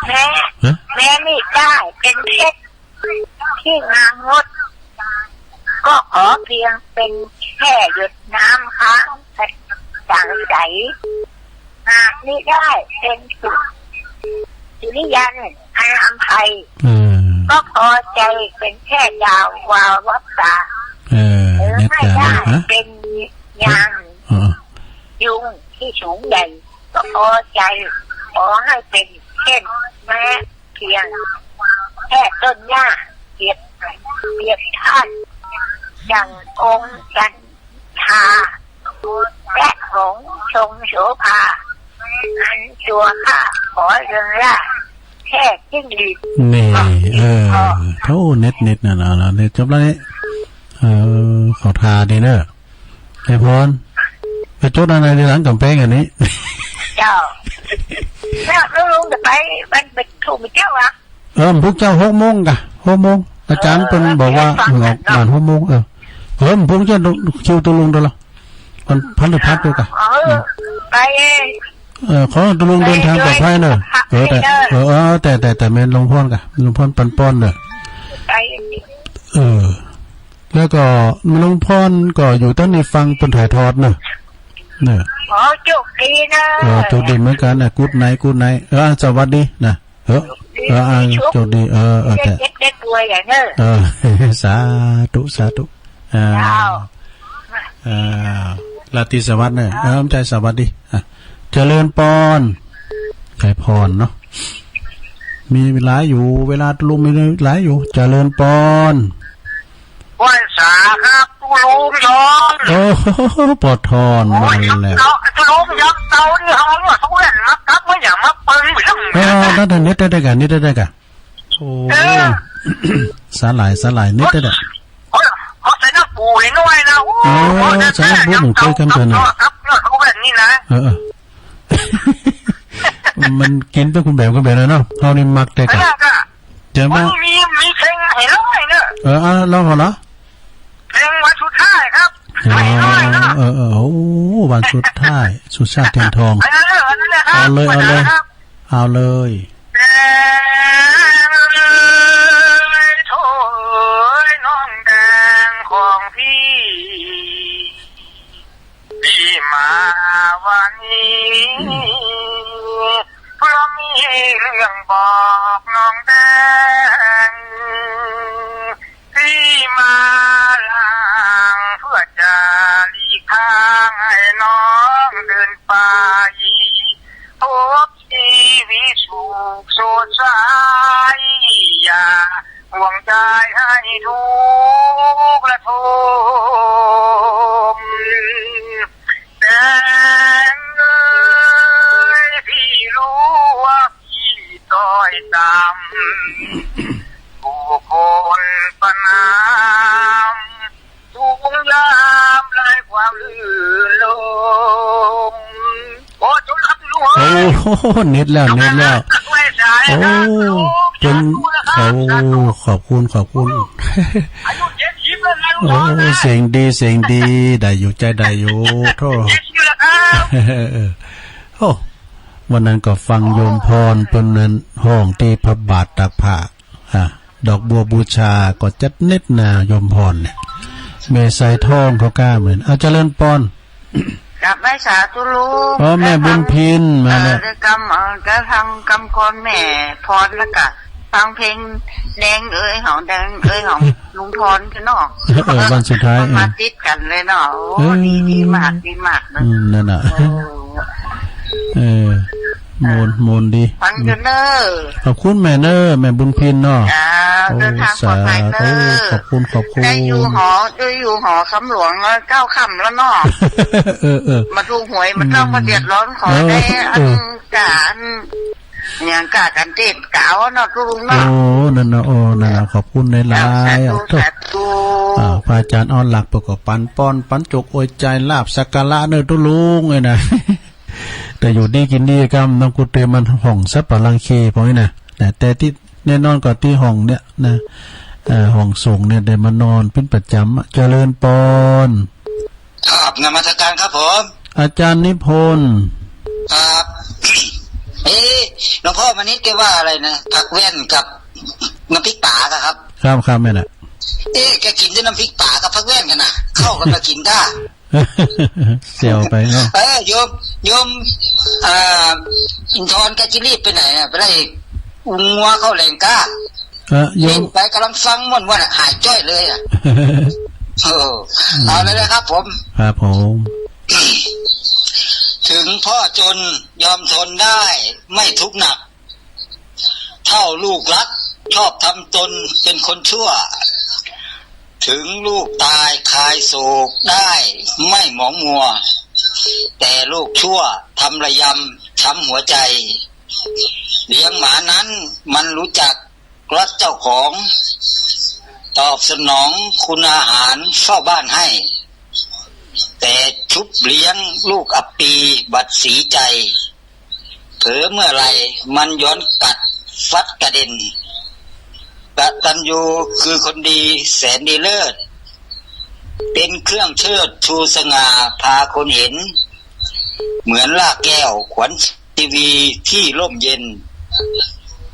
แม้ ฮะ แม้มิได้เป็นเพชร ที่งามงด ก็ขอเพียงเป็นแค่หยดน้ำค้าง จางใส หากมิได้เป็นสุ สุริยันอันอำไพ เออ ก็พอใจเป็นแค่ดาววาววับตา เออ หรือ เน็ต ไม่ได้ จ๋า ฮะ เป็นยาง เออ ยุงที่สูงใหญ่ ก็พอใจ ขอให้เป็นเช่นแม้ เพียงแค่ต้นหญ้าเปรียบ เปรียบธาตุ อย่างองค์จันทรา และหงส์ทรงโสภา อันตัวข้าขอเริงร่า แค่จิ้งหรีด นี่ ก็เพียงพอ เออ โธ่ เน็ต เน็ต นั่นน่ะ เน็ตจบแล้วนี่ เออ เข้าท่าดีเนอะ ไอ้พร ไปจดอะไรในหลังก๋ำแปงอันนี้ เจ้า แล้ว แล้วลุงจะไปวันเพ็ญทุ่มเจ้าอะ เออ พวกเจ้าหกโมงกะ หกโมง อาจ๋ารย์เปิ้นบอกว่า เออ ออกบ้านหกโมง เออ เออ พวกเจ้าคิวตกลงตัวละ วันพฤหัสด้วยกะ เออ อืม ไป เออ ขอตุ๊ลุงเดินตางปลอดภัยเน่อ เออ แต่ เออ เออ แต่ แต่ แต่แม่นลุงพรก่ะ ลุงพรปันป้อนเน่อ ไป เออ แล้วก็ลุงพรก็อยู่ตางนี้ฟังเปิ้นถ่ายทอดเน่อ เน่อ อ๋อ โจคดีเน่อ เออ โจคดีเหมือนกั๋นนะ กู๊ดไนท์ กู๊ดไนท์ เออ สวัสดีนะ เออ เออ อ่า โจคดี เออ เออ แต่ เจ็บเจ็บป่วยอย่าเน่อ เออ สาธุ สาธุ อ่า เจ้า อ่า ราตรีสวัสดิ์เน่อ เออ บ่ใจ้สวัสดี อ่ะ เจริญปอน ใครปอนเนาะ มีหลายอยู่ เวลาตุ๊ลุงมีหลายอยู่ เจริญปอน ไหว้สาครับ ตุ๊ลุงยอม โอ้โห ปอทอนมาแล้ว ตุ๊ลุงยอมเตานี่ เฮาเนี่ย เขาแว่นมากับ ไม่อยากมาเปิงอยู่แล้ว เออ นั่นน่ะ เน็ตได้ก่ะ เน็ตได้ก่ะ โอ้ เออ สาหร่าย สาหร่าย เน็ตได้ก่ะ เออ เขาใส่น้ำปูให้น้อยนะ โอ้ เออ ใส่น้ำปูหนึ่งถ้วยกันเถอะนะ ครับ เนี่ย เขาแว่นนี่นะ เออ เออ มันกิ๋นเปื้อคุณแบ๋ม คุณแบ๋มนะเนาะ เฮานี่มักแต่ก่ะ เออ ก็ เจ๋งมาก มันมี มีเพลงให้ร้องเน่อ เออ อ่ะ ร้องก่อนเหรอ เพลงวันสุดท้ายครับ อ๋อ ให้ร้องเน่อ เออ เออ โอ้ วันสุดท้าย สุชาติ เทียนทอง เออ อันนั้นแหละครับ เอาเลย เอาเลย วันนั้นครับ เอาเลย แดงเอ้ย โถเอ้ย น้องแดงของพี่ พี่มาวันนี้ เพราะมีเรื่องบอกน้องแดง พี่มาลางเพื่อจะหลีกทางให้น้องเดินไป พบชีวิตสุขสดใส อย่า ห่วงใจ๋ให้ทุกข์ระทม แดงเอ้ย พี่รู้ว่าพี่ต้อยต่ำ ผู้คนประณาม สูงยามไร้ความลื่นลม โอ้ จบครับลุง โอ้โห เน็ตแล้ว เน็ตแล้ว โอ้ เปิ้น โอ้ ขอบคุณ ขอบคุณ อายุเจ็ดสิบแล้วนะลุง โอ้ เสียงดี เสียงดี ได้อยู่ ใจ๊ได้อยู่ โธ่ เจ็ดสิบแล้วครับ เออ โอ้ วันนั้นก็ฟังโยมพร เปิ้นนั้นฮ้องตี้พระบาทตากผ้า อ่ะ ดอกบัวบูชาก็จัดเน็ตนาโยมพรเนี่ย แม่สายทองเขาก้าเหมือน อ่ะ เจริญปอน กราบไหว้สาธุลุง อ๋อ แม่บุญพินมาแล้ว เอ่อ กำ เอ่อ ก็ฟังกำกรอนแม่พรแล้วก็ฟังเพลงแดงเอ้ยของแดงเอ้ยของลุงพรพี่น้อง เออ วันสุดท้าย มันมาติดกั๋นเลยเนาะ โอ้ เออ ดี ดีมาก ดีมากเลย อืม นั่นน่ะ เออ เออ ม่วน ม่วนดี ฟังอยู่เน่อ ขอบคุณแม่เน่อ แม่บุญพินเนาะ เจ้า โอ้ เดินตางปลอดภัยเน่อ สาธุ ขอบคุณ ขอบคุณ ได้อยู่หอ ได้อยู่หอคำหลวงแล้วเก้าค่ำแล้วเนาะ เออ เออ บ่ถูกหวย บ่ต้อง อืม มาเดือดร้อน ขอ เออ ได้อัน เออ กะอัน อย่างกะกันเทศกาวเนาะ ตุ๊ลุงเนาะ โอ้ นั่นน่ะ โอ้ นั่นน่ะ ขอบคุณหลายๆ เจ้า สาธุ อ่ะ โธ่ สาธุ อ่า พระอาจารย์ออนหลักเปิ้นก็ปันปอน ปันจกอวยใจ๋ ลาภสักการะเน่อตุ๊ลุงเอ้ยนะ แต่อยู่ดีกิ๋นดีกำ น้องกุเตมันห้องสัปปะรังเคพอนี่นะ แต่ แต่ตี้แน่นอนก็ตี้ห้องเนี่ยนะ เอ่อ ห้องส่งเนี่ยได้มานอนเป๋นประจ๋ำอะ เจริญปอน ครับ นมัสการครับผม อาจารย์นิพนธ์ ครับ เอ๊ะ หลวงพ่อมณิษฐ์แกว่าอะไรนะ ผักแว่นกับน้ำพริกป๋าครับ ครับ ครับ แม่นน่ะ เอ๊ะ แกกิ๋นแต่น้ำพริกป๋ากับผักแว่นกั๋นนะ เข้ากั๋นมากิ๋นก้า เสี่ยวไปเนาะ เออ โยม โยม อ่า อินทรแกจะรีบไปไหนอะ ไปไล่งัวเข้าแหล่งก้า เออ โยม เห็นไปก๋ำลังฟังม่วนๆ อะ หายจ้อยเลยอะ โอ้ อืม เอาเลยนะครับผม ครับผม ถึงพ่อจนยอมทนได้ไม่ทุกข์หนัก เท่าลูกรักชอบทำตนเป็นคนชั่ว ถึงลูกตายคลายโศกได้ไม่หมองมัว แต่ลูกชั่วทำระยำช้ำหัวใจ เลี้ยงหมานั้นมันรู้จัก รักเจ้าของ ตอบสนองคุณอาหารเฝ้าบ้านให้ แต่ชุบเลี้ยงลูกอับปีบัดสีใจ เผลอเมื่อไหร่มันย้อนกัดฟัดกระเด็น กตัญญูคือคนดีแสนดีเลิศ เป็นเครื่องเชิดชูสง่าพาคนเห็น เหมือนรากแก้วขวัญชีวีที่ร่มเย็น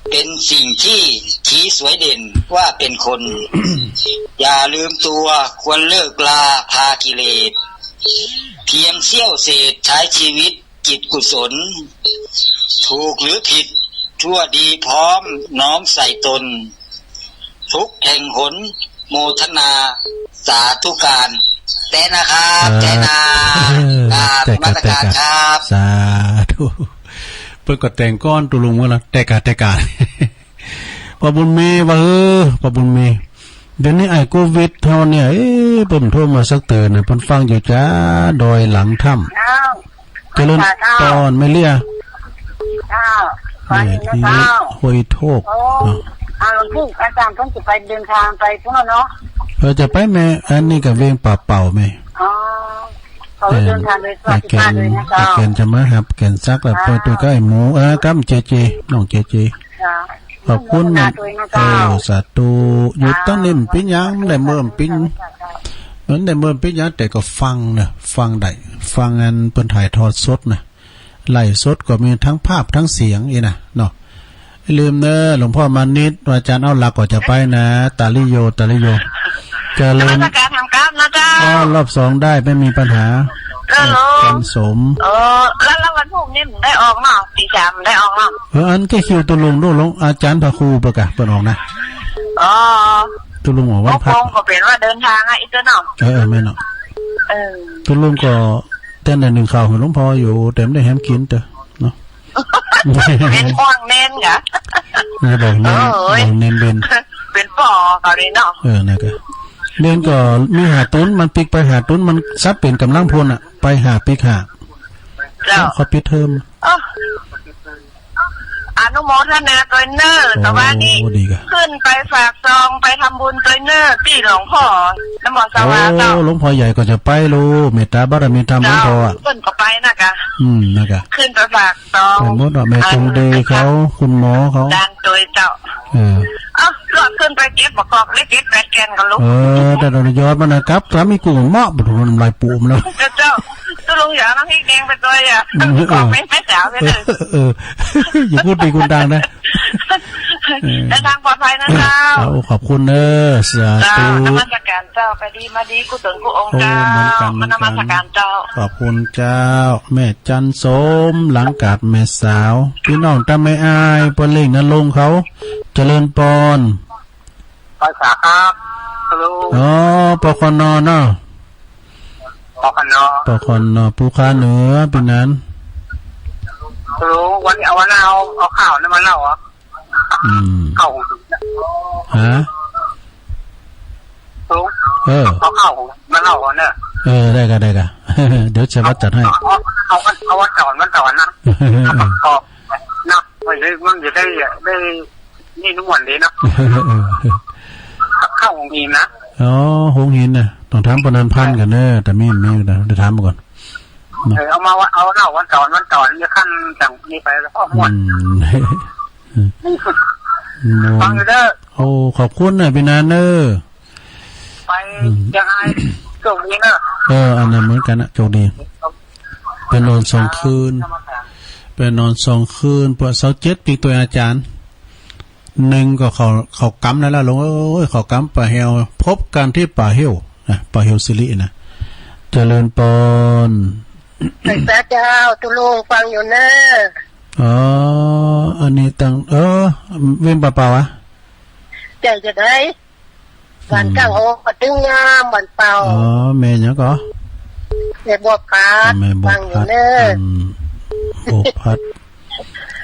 เป็นสิ่งที่ชี้สวยเด่นว่าเป็นคน อย่าลืมตัวควรเลิกลาพากิเลส เพียงเสี้ยวเศษใช้ชีวิตจิตกุศล ถูกหรือผิดชั่วดีพร้อมน้อมใส่ตน ทุกแห่งหนโมทนาสาธุการ แต๊นะครับ แต๊นะ เออ กราบ แต๊กะ นมัสการ แต๊กะ ครับ สาธุ เปิ้นก็แต่งก้อนตุ๊ลุงว่าละ แต๊กะ แต๊กะ ป้อบุญมีว่า เออ ป้อบุญมี เดี๋ยวนี้ไอ้โควิดเฮาเนี่ย เอ๊ะ เปิ้นโทรมาสักเตื้อนะ เปิ้นฟังอยู่จ้า ดอยหลังถ้ำ เจ้า เจริญ เจ้า พร แม่เลี้ย เจ้า นี่ ฟังอยู่นะ นี่ เจ้า ห้วยโทก โอ้ เนาะ เอาหลวงพี่ อาจารย์เพิ่งจะไปเดินทางไปพุ้นเนาะ เออ จะไปแม่ อันนี้ก็เวียงป่าเป่าแม่ อ๋อ เขาเดินทางโดยสวัสดิภาพเลยนะเจ้า ไอ้แก่น ไอ้แก่นจะมาหับแก่นซักแล้ว เจ้า ไปตัวใกล้หมู่ เออ ครับ เจเจ น้องเจเจ เจ้า ขอบคุณนะ อนุโมทนาด้วยนะเจ้า เออ สาธุ อยู่ เจ้า ตั้งนี่มันปิ้นยัง ได้เมื่อมันปิ้น เจ้า มันได้เมื่อมันปิ้นยัง แต่ก็ฟังนะ ฟังได้ ฟังอันเปิ้นถ่ายทอดสดนะ ไลฟ์สดก็มีทั้งภาพทั้งเสียงอีกนะเนาะ อย่าลืมเนอะ หลวงพ่อมานิต อาจารย์เอาหลักก็จะไปนะ ตาลิโย ตาลิโย เจริญ นมัสการธรรมครับนะเจ้า อ๋อ รอบสองได้ ไม่มีปัญหา เออ อาจารย์สม เออ แล้ว แล้ววันพุธนี่มันได้ออกเนาะ ตีสามมันได้ออกเนาะ เออ อันก็คิวตุ๊ลุงดู หลวงอาจารย์พระครูเปิ้นกะ เปิ้นออกนะ อ๋อ ตุ๊ลุงออกวันพระ ก็คงก็เป็นว่าเดินทางอ่ะ อีกตัวเนาะ เออ เออ แม่นเนาะ เออ ตุ๊ลุงก็ แต่ได้นึ่งข้าวหื้อหลวงพ่ออยู่ แต่บ่ได้แหมกิ๋นเต๊อะเนาะ เน้นอ้วงเน้นกะ นะ บอกเน้น เออ บอกเน้นเบน เป็นป้อเขาเลยเนาะ เออ นะกะ เน้นก็มีห้าตุ๊น มันปิ๊กไปห้าตุ๊น มันซับเป๋นก๋ำลังพลน่ะ ไปห้าปิ๊กห้า เจ้า เขาปิดเทอม เออ อนุโมทนาตวยเน้อ โอ้ แต่ว่านี่ ดีกะ ขึ้นไปฝากซองไปทำบุญตวยเน้อตี้หลวงพ่อ น้ำบ่อสวาเจ้า โอ้ หลวงพ่อใหญ่ก็จะไปลูก เมตตาบารมีธรรมหลวงพ่ออะ เจ้า ขึ้นก็ไปนะกะ อืม นะกะ ขึ้นไปฝากซอง ไปหมดอะ แม่จงดีเขา เออ คุณหมอเขา อาจารย์ตวยเจ้า เออ เอ้า รอดขึ้นไปเก็บมะกอกได้เจ็ดแปดแก่นกันลูก เออ แต่เรายอดมันนะครับ ถ้ามีกุ้งเหมาะ บ่ถูกน้ำลายปูมแล้ว เจ้า ตุ๊ลุงอย่าเอาน้ำพริกแดงไปตวยอะ อืม เออ ของแม่ แม่สาวไปเถอะ เออ เออ อย่าพูดดีคุณดังนะ เออ เดินทางปลอดภัยนะเจ้า เอา ขอบคุณเน้อ สาธุ เจ้า นมัสการเจ้า ไปดีมาดี กุศลกู้องค์ โอ้ เจ้า เหมือนกัน เหมือนกัน มานมัสการเจ้า ขอบคุณเจ้า แม่จันสม หลังกาดแม่สาว ปี้น้องตาแม่อาย เปิ้นเล่งนรงค์เขา เจริญปอน ภาษาครับ ฮัลโหล อ๋อ ปคน เนาะ ปคน ปคน ภูคาเหนือ ปี้นั้น ฮัลโหล วันนี้เอา วันหน้าเอา เอาข่าวนั้นมาเล่าเหรอ อืม ข่าว ฮะ ฮัลโหล เออ เอาข่าวมาเล่าเหรอเนี่ย เออ ได้กะ ได้กะ เดี๋ยวชัยวัฒน์จัดให้ เอา เอา เอาวันเสาร์ วันเสาร์นะ เออ เอา นะ มันจะได้ มันจะได้ ได้ นี่ทุกวันเลยเนาะ เออ เข้าหงหินนะ อ๋อ หงหินน่ะ ต้องถามปนัญพันธ์ก่อนเน้อ แต่มี มี เดี๋ยวถามมาก่อน เออ เอามาวัน เอาเล่าวันก่อน วันก่อน มีขั้นจังมีไปแล้วก็ม่วน อืม ม่วน ฟังอยู่เด้อ โอ้ ขอบคุณนะ ปี้นันเน้อ ไป อืม เชียงราย โชคดีเนอะ เออ อันนั้นเหมือนกันนะ โชคดี ไปนอนสองคืน ไปนอนสองคืน เปื้อเสาร์เจ็ดปิ๊กตวยอาจารย์ นึ่งก็เข้า เข้ากำแล้วล่ะ หลวงเอ้ย เข้ากำป่าแฮว พบกันที่ป่าเฮวนะ ป่าเฮวสิรินะ เจริญปอน สาธุเจ้า ตุ๊ลุงฟังอยู่เน้อ อ๋อ อันนี้ตัง เออ เวียงป่าเป่าอะ ใจ้จะได้ บ้านก้างหงส์ ก็ตึงงาม บ้านเป่า อ๋อ แม่หยังก่อ แม่บัวผัด แม่บัวผัด ฟังอยู่เน้อ อืม บัวผัด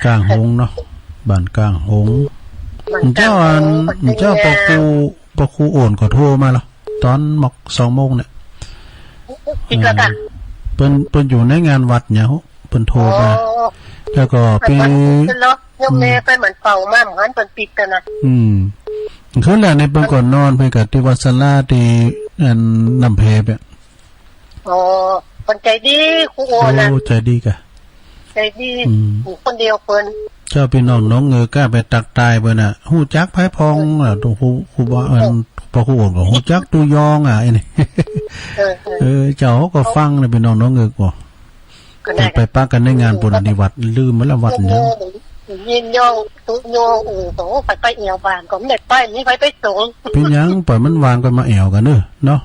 ก้างหงส์เนาะ บ้านก้างหงส์ บ้านก้างหงส์ เจ้าอัน ก็ตึงงาม เจ้าปอครู ปอครูโอ่นก็โทรมาละ ต๋อนหมอกสองโมงเนี่ย ปิดแล้วกะ เออ เปิ้น เปิ้นอยู่ในงานวัดเนี่ย เปิ้นโทรมา อ๋อ แล้วก็ อัน ปี นั้นเปิ้นเนาะ โยมแม่ อืม ไปเหมือนเป่ามา เหมือนเปิ้นปิดกันนะ อืม คืนแรกนี่เปิ้นก็นอนไปกับตี้วัดสาราตี้อันน้ำแพไป อ๋อ เปิ้นใจ๋ดี ครูโอ่นน่ะ โอ้ ใจ๋ดีกะ ใจ๋ดี อืม อยู่คนเดียวเปิ้น เจ้าปี้น้องหนองเงือกก้าไปตักตายเปิ้นน่ะ ฮู้จักไผพ่องอ่ะ ตุ๊ครู ครูบา อัน ปอครูโอ่นก็ฮู้จักตุ๊ยองอ่ะ ไอ้นี่ เออ เออ เออ เจ้าก็ฟังนะ ปี้น้องหนองเงือกบ่ เ ไปปะกั๋นในงานปุ้น อันนี้วัด ลืมไปแล้ววัดหยัง ยินยง ตุโย โอ้โห ไป ไปแอ่วบ้านก็บ่ได้ไป มีใผไปส่ง เป๋นหยัง ปล่อยมันว่างก็มาแอ่วกั๋นเน่อเนาะ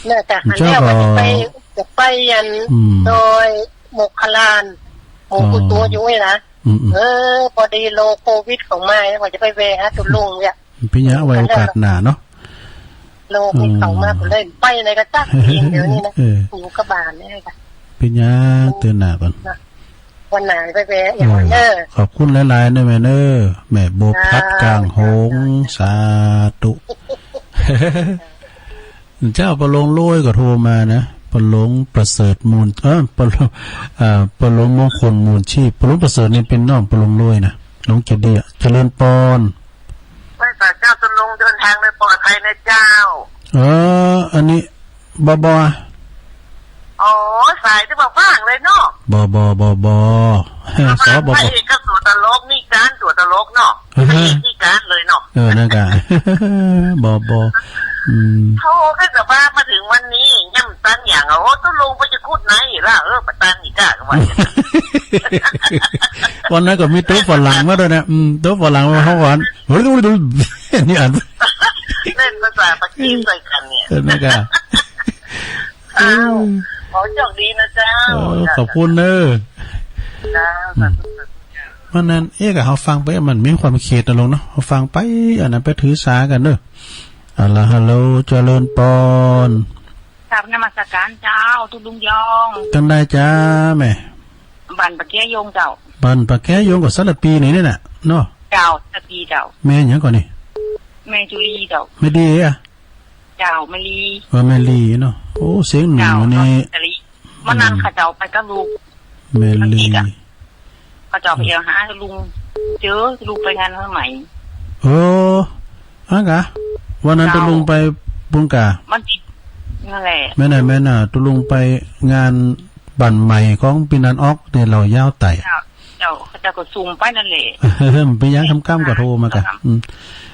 น่าจะหันแล้ว เจ้าก็ ว่าจะไป จะไปอัน อืม ดอยโมคคัลลาน หมู่ อ๋อ ปู่ตั๋วอยู่นี่นะ อืมๆ เออ ปอดีโรคโควิดเข้ามา ว่าจะไปแวะหาตุ๊ลุงเนี่ย เป๋นหยัง ไว้โอกาสหน้าเนาะ โรคมันเข้ามา อืม ก็เลยไปไหนก็จักเองเดี๋ยวนี้นะ เออ อยู่กับบ้านเนี่ยค่ะ เป๋นหยัง เตื้อหน้าก่อน วันหน้าไปแวะ เออ อย่างนั้นเด้อ ขอบคุณหลายๆ เน่อแม่เน่อ แม่บัวพัด จ้า กลางหงส์ จ้า สาธุ เจ้า ป้อหลวงโลยก็โทรมานะ ป้อหลวงประเสริฐมูล เออ ป้อหลวง อ่า ป้อหลวงมงคลมูลชีพ ป้อหลวงประเสริฐนี่เป๋นน้องป้อหลวงโลยนะ หลวงเจดีย์อะ เจริญปอน ไหว้สาเจ้าตุ๊ลุง เดินทางโดยปลอดภัยนะเจ้า เออ อันนี้ บอบอ โอ้ สายที่บ่ว่างเลยเนาะ บอบอ บอบอ ประมาณ สบ พระเอกกับตั๋วตลก มีการตั๋วตลกเนาะ เออ พระเอกมีการเลยเนาะ เออ นั่นกะ บอบอ อืม โธ่ ก็จะว่ามาเถึงวันนี้ ยังบ่ตันหยังอะ โอ้ ตุ๊ลุงไปจะขุดไหนอีกล่ะ เออ บ่ตันอีกอะ ก็ว่า วันนั้นก็มีโต๊ะฝรั่งมาด้วยนะ อืม โต๊ะฝรั่งมา เฮาหวาน นี่อ่าน เล่นภาษาปากีสใส่กั๋นเนี่ย เออ นั่นกะ อ้าว ขอโชคดีนะเจ้า เออ ขอบคุณเน่อ เจ้า อืม สาธุ สาธุเจ้า วันนั้น เอ๊ะ ก็เฮาฟังไป มันมีความเขตนะลุงเนาะ เฮาฟังไป อันนั้นไปถือสากั๋นเน่อ เอาละ ฮัลโหล เจริญปอน กราบนมัสการเจ้า ตุ๊ลุงยอง จังใดจ๊ะแม่ บ้านปะแก้ยงเจ้า บ้านปะแก้ยงก็สารภีนี่นี่น่ะเนาะ เจ้า สารภีเจ้า แม่หยังก่อนี่ แม่จุลีเจ้า แม่ดีอะ เจ้า แม่ลี เออ แม่ลีเนาะ โอ้ เสียงหนุ่ม เจ้า วันนี้ เจ้า แม่ลี มื้อนั้น อืม เขาเจ้าไปกับลูก แม่ลี อังกฤษอะ เขาเจ้าไปแอ่วหาตุ๊ลุง เจอตุ๊ลุงไปงานวันใหม่ เออ อั้นกะ วันนั้น เจ้า ตุ๊ลุงไปปุ้นกะ มันติด นั่นแหละ แม่นน่ะ แม่นน่ะ ตุ๊ลุงไปงานบ้านใหม่ของปี้นันออก เดี๋ยวเฮายาวไต่ เจ้า เจ้า เขาเจ้าก็ซุ่มไปนั่นแหละ บ่เป๋นหยัง ค่ำๆ ก็โทรมากะ อืม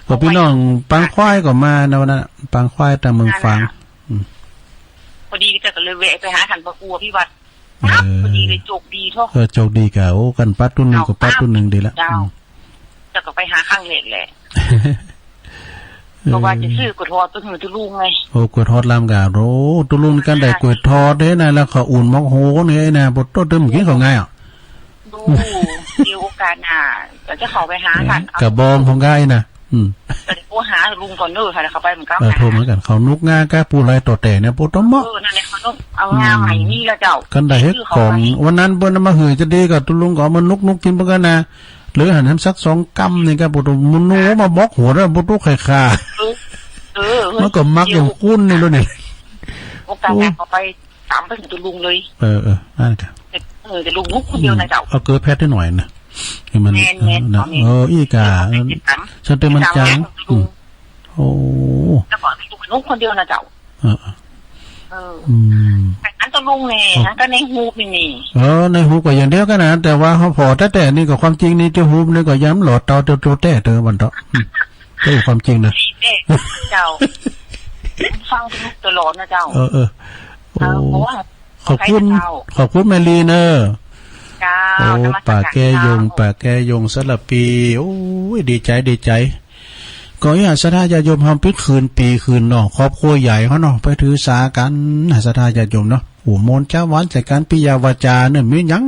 ก็ปี้น้องปางควายก็มานะวันนั้น ปางควายตางเมืองฝาง นั่นน่ะ อืม พอดีเจ้าก็เลยแวะไปหาหั้น บ่ฮู้ว่าปี้วัด เออ พอดีเลย โจกดีเถาะ เออ โจกดีกะ โอ้ คันปัดตุ๊นึ่งก็ปัดตุ๊นึ่งดีละ เจ้า อืม เจ้าก็ไปหาครั้งแรกแหละ เออ ก็ว่าจะซื้อกล้วยทอดไปหื้อตุ๊ลุงไง โอ้ กล้วยทอดลำกะ โอ้ ตุ๊ลุงนี่กันได้กล้วยทอดเด้นะ แล้วข้าวอุ่นหมกโหนนี่นะ บ่โต้เติมกิ๋นข้าวไงอะ ดู เดี๋ยวโอกาสหน้า เดี๋ยวจะเข้าไปหากั๋น เออ กะบองของก้าอี้นะ อืม ก็ได้โทรหาลุงก่อนเน่อ หาเขาไปเหมือนกั๋น เออ โทรเหมือนกั๋น เขานุกงากะ ปู๋ลายต่อแต่เนี่ย ปู๋ต้มหม้อ เออ นั่นแหละ เขาต้องเอางาใหม่นี่ละเจ้า อืม กันได้เฮ็ดของ วันนั้นเปิ้นเอามาหื้อจะดีกะ ตุ๊ลุงก็เอามานุกๆ กิ๋นเหมือนกั๋นนะ เหลือหั้นแหมสักสองกำนี่กะ ปู๋ต้มหมูมาบอกหัวแล้ว ปู๋ต้มไข่ข่า เออ เออ มันก็มักอย่างกุ้นนี่แล้วเนี่ย โอกาสหน้า โอ้ เขาไป ต๋ามไปหื้อตุ๊ลุงเลย เออ เออ อั้นกะ เออ ตุ๊ลุงนุกคนเดียวนะเจ้า เอาเกลือแพดได้หน่อยนะ หื้อมัน แม่นๆ นะ เอาแม่น เออ อี้กะ เอาแม่น ฉันเต๋อมันจ๋าง ตุ๊ลุง อืม โอ้ แล้วก็ตุ๊ลุงนุกคนเดียวนะเจ้า เออ เออ อืม อันตุ๊ลุงเนี่ย โอ้ อันก็ในฮูปนี่นี่ เออ ในฮูปก็อย่างเดียวกั๋นนะ แต่ว่าเฮาผ่อแต๊ๆ นี่ก็ความจริงนี่ เจ้าฮูปนี่ก็ยังหล่อเต๋าเต๋อโตแต๊เต๋อวันเถาะ อืม ก็คือความจริงนะ เจ้า ฟังตุ๊ลุงตลอดนะเจ้า เออ เออ โอ้ เออ เพราะว่า ขอบคุณ ขอบคุณแม่ลีเน่อ เจ้า โอ้ นมัสการ ปะแก้ยง เจ้า ปะแก้ยงสารภี โอ้ย ดีใจ๋ ดีใจ๋ ก็อยากศรัทธาญาติโยมเฮาปิ๊กคืนปี๋คืนเนาะ ครอบครัวใหญ่เฮาเนาะ ไปถือสากั๋น ศรัทธาญาติโยมเนาะ โอ้ มนต์จาหวานใส่กั๋น ปิยะวาจาเน่อ มีหยัง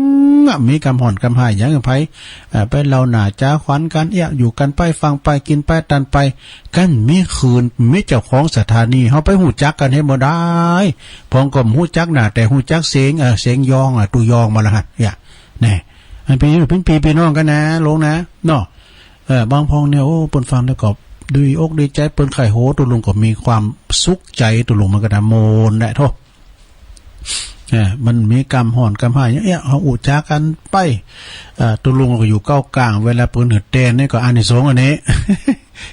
อะ มีกำฮ้อนกำฮ้ายหยังไผ เอ่อ ไปเล่าหน้าจาขวัญกั๋น เอี้ย อยู่กั๋นไป ฟังไป กิ๋นไป ตันไป กั๋นมีคืน มีเจ้าของสถานี เฮาไปฮู้จักกั๋นหื้อบ่ได้ พ่องก็บ่ฮู้จักหน้า แต่ฮู้จักเสียง เอ่อ เสียงยอง อ่ะ ตุ๊ยองมาละหั้น เอี้ย แน่ อันปี้ ปี้ ปี้น้องกั๋นนะ ลงนะ เนาะ เอ่อ บางพ่องเนี่ย โอ้ เปิ้นฟังแล้วก็ดีอกดีใจ๋ เปิ้นใค่ฮู้ ตุ๊ลุงก็มีความสุขใจ๋ ตุ๊ลุงมันก็นะ มนต์แหละโธ่ เออ มันมีกำฮ้อนกำฮ้าย เอี้ย เฮาอู้จ๋ากั๋นไป เอ่อ ตุ๊ลุงก็อยู่เก้ากลาง เวลาเปิ้นหื้อแตนนี่ก็อานิสงส์อันนี้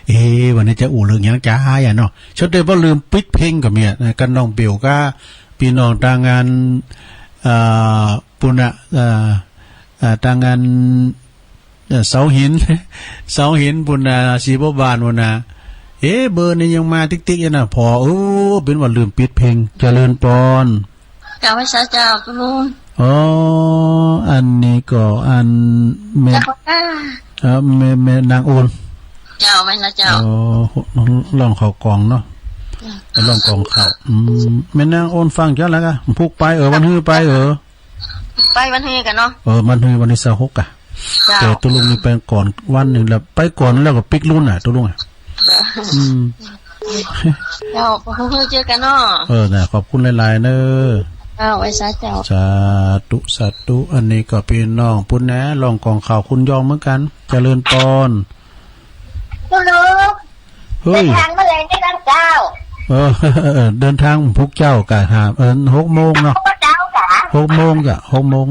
เอ๊ะ วันนี้จะอู้เรื่องหยังจ๊ะ อ่ะเนาะ เชิงเต๋อบ่ลืมปิดเพลงก็มีอะนะ กับน้องเบลกับปี้น้องตางอัน เอ่อ ปุ้นน่ะ เอ่อ เอ่อ ตางอัน เอ่อ เสาหิน เสาหินปุ้นน่ะ สีบัวบานปุ้นน่ะ เอ๊ะ เบอร์นี่ยังมาติ๊กๆ อยู่น่ะ ผ่อ เออ เป๋นว่าลืมปิดเพลง เจริญปอน กราบไหว้สาเจ้าตุ๊ลุง อ๋อ อันนี้ก็อันแม่ เจ้าค่ะ เอ่อ แม่ แม่นางโอน เจ้า แม่นละเจ้า อ๋อ ฮ้องเข้ากล่องเนาะ เจ้า ฮ้องกล่องเข้า อืม แม่นางโอนฟังเจ้าแล้วกะ พุกไปเออ วันฮือไปเออ ไปวันฮือกะเนาะ เออ วันฮือวันตี้ซาวหกกะ เจ้า แต่ตุ๊ลุงนี่ไปก่อนวันนึ่งแล้ว ไปก่อนแล้วก็ปิ๊กลุ้นน่ะ ตุ๊ลุงอ่ะ เจ้า อืม เจ้า วันฮือเจอกั๋นเนาะ เออ น่ะ ขอบคุณหลายๆ เน้อ เจ้า ไหว้สาเจ้า สาธุ สาธุ อันนี้ก็ปี้น้องปุ้นแหนะ ฮ้องกล่องเข้าคุณยองเหมือนกั๋น เจริญปอน ฮัลโหล เฮ้ย เดินทางเมื่อไหร่นี่นะเจ้า เออ เดินทางพุกเจ้ากะ ห้า เออ หกโมงเนาะ พุกเจ้ากะ หกโมงจ้ะ หกโมง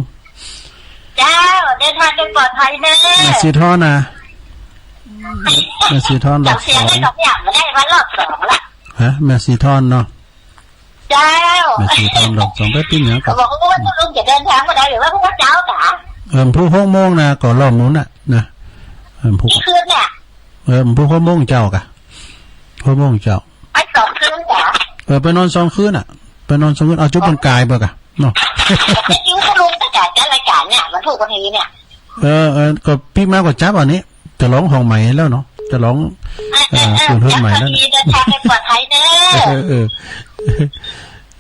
เจ้า เดินทางโดยปลอดภัยเน้อ แม่สีทอนน่ะ แม่สีทอนรอบสอง จำเสียงได้สองอย่าง บ่ได้ว่ารอบสองละ ฮะ แม่สีทอนเนาะ เจ้า แม่สีทอนรอบสอง ไปปิ้งหยังก่อ เขาบอกว่าตุ๊ลุงจะเดินทางเมื่อไหร่ หรือว่าพุกเจ้ากะ เออ พุกหกโมงน่ะ ก็รอบนู้นน่ะ นะ เออ พุก กี่คืนเนี่ย เออ พุกหกโมงเจ้ากะ หกโมงเจ้า ไปสองคืนกะ เออ ไปนอนสองคืนน่ะ ไปนอนสองคืน เอาจุ๊บมันกายไปกะ เนาะ ไปปิ้งตุ๊ลุงตั้งแต่จัดรายก๋านเนี่ย วันพุกวันนี้เนี่ย เออ เออ ก็ปิ๊กมาก็จับอันนี้ จะฮ้องห้องใหม่แล้วเนาะ จะฮ้อง เออ เออ เออ เออ คืนเฮือนใหม่แล้วน่ะ เดินทางไปปลอดภัยเน้อ เออ เออ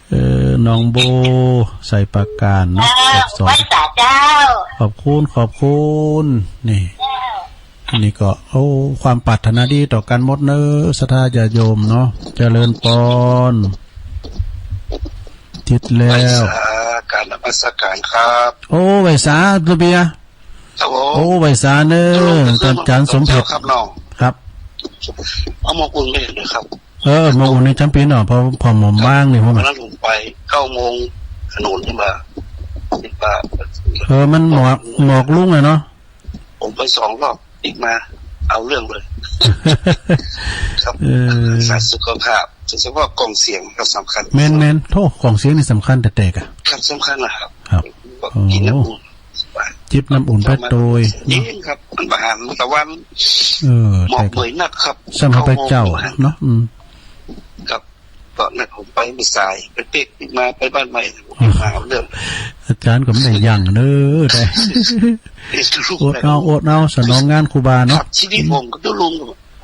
เออ น้องโบ ไสยปราการเนาะ เออ รอบสอง ไหว้สาเจ้า ขอบคุณ ขอบคุณ นี่ เจ้า อันนี้ก็ โอ้ ความปรารถนาดีต่อกั๋นหมดเน้อ ศรัทธาญาติโยมเนาะ เจริญปอน ติดแล้ว ไหว้สา กราบนมัสการครับ โอ้ ไหว้สา ตะเปีย ครับผม โอ้ ไหว้สาเน้อ ท่านอาจ๋ารย์สมเพ็ช ครับน้อง ครับ เอาหมอกอุ่นไปเห็นเลยครับ เออ หมอกอุ่นนี่จ๋ำปี๋เนาะ พอ พอหม่อมว่างนี่ ผม วันนั้นผมไปเก้าโมง ถนนขึ้นมา สิบ บาท เออ มันหมอก หมอกลุ่งอะเนาะ ผมไปสองรอบ ปิ๊กมา เอาเรื่องเลย ครับ เออ รักษาสุขภาพ โดยเฉพาะกล่องเสียงก็สำคัญ แม่นๆ โธ่ กล่องเสียงนี่สำคัญแต๊ๆ กะ ครับ สำคัญนะครับ ครับ ก็กิ๋นน้ำอุ่น โอ้ จิบน้ำอุ่นไปโตย เย็นครับ มันบ่หันตะวัน เออ หมอก ใจ้ครับ เบยนักครับ ซ้ำเฮาไปเจ๊า เก้าโมง เนาะ อืม ครับ ก็นัดผมไปบ่าย ไปปิ๊กมา ไปบ้านใหม่ ผมมาเอาเรื่อง อาจ๋ารย์ก็บ่ได้ยั้งเน้อ แต่ เอ๊ะ ตุ๊ลุง อดเอา อดเอา สนองงานครูบาเนาะ ครับ ชีวิตผมกับตุ๊ลุง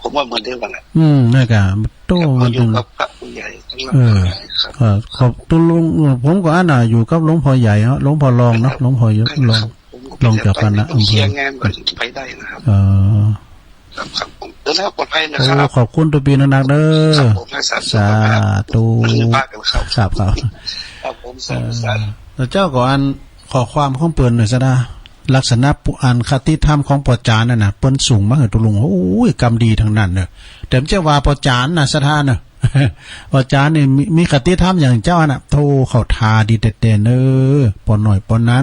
ผมว่าเหมือนเดียวกั๋นแหละ อืม นั่นกะ โต้ ครับ มัน อยู่กับพระผู้ใหญ่ทั้งหลาย เออ ครับ เออ ขอบตุ๊ลุง ผมก็อันน่ะ อยู่กับหลวงพ่อใหญ่เนาะ หลวงพ่อรองเนาะ ครับ หลวงพ่อรอง ครับ ผมก็ รองเจ้าคณะอำเภอ เพียงงานก่อนถึงไปได้นะครับ เออ ครับ ครับผม เดินทางปลอดภัยนะครับ โอ้ ขอบคุณตุ๊ปี้นักๆ เน้อ ครับผม ให้สาธุ สาธุ ครับ ครับ ครับ ครับผม สาธุ เออ สาธุ แล้วเจ้าก็อัน ข้อความของเปิ้นน่ะ ศรัทธา ลักษณะอันคติธรรมของป้อจ๋ารย์นั่นน่ะ เปิ้นส่งมาหื้อตุ๊ลุง โอ้ย กำดีตังนั้นเน้อ แต่บ่ใจ้ว่าป้อจ๋ารย์น่ะ ศรัทธาเน้อ ป้อจ๋ารย์นี่มี มีคติธรรมอย่างเจ้าน่ะ โธ่ เข้าท่าดีแต๊ๆ เน้อ ป้อน้อยป้อนั้น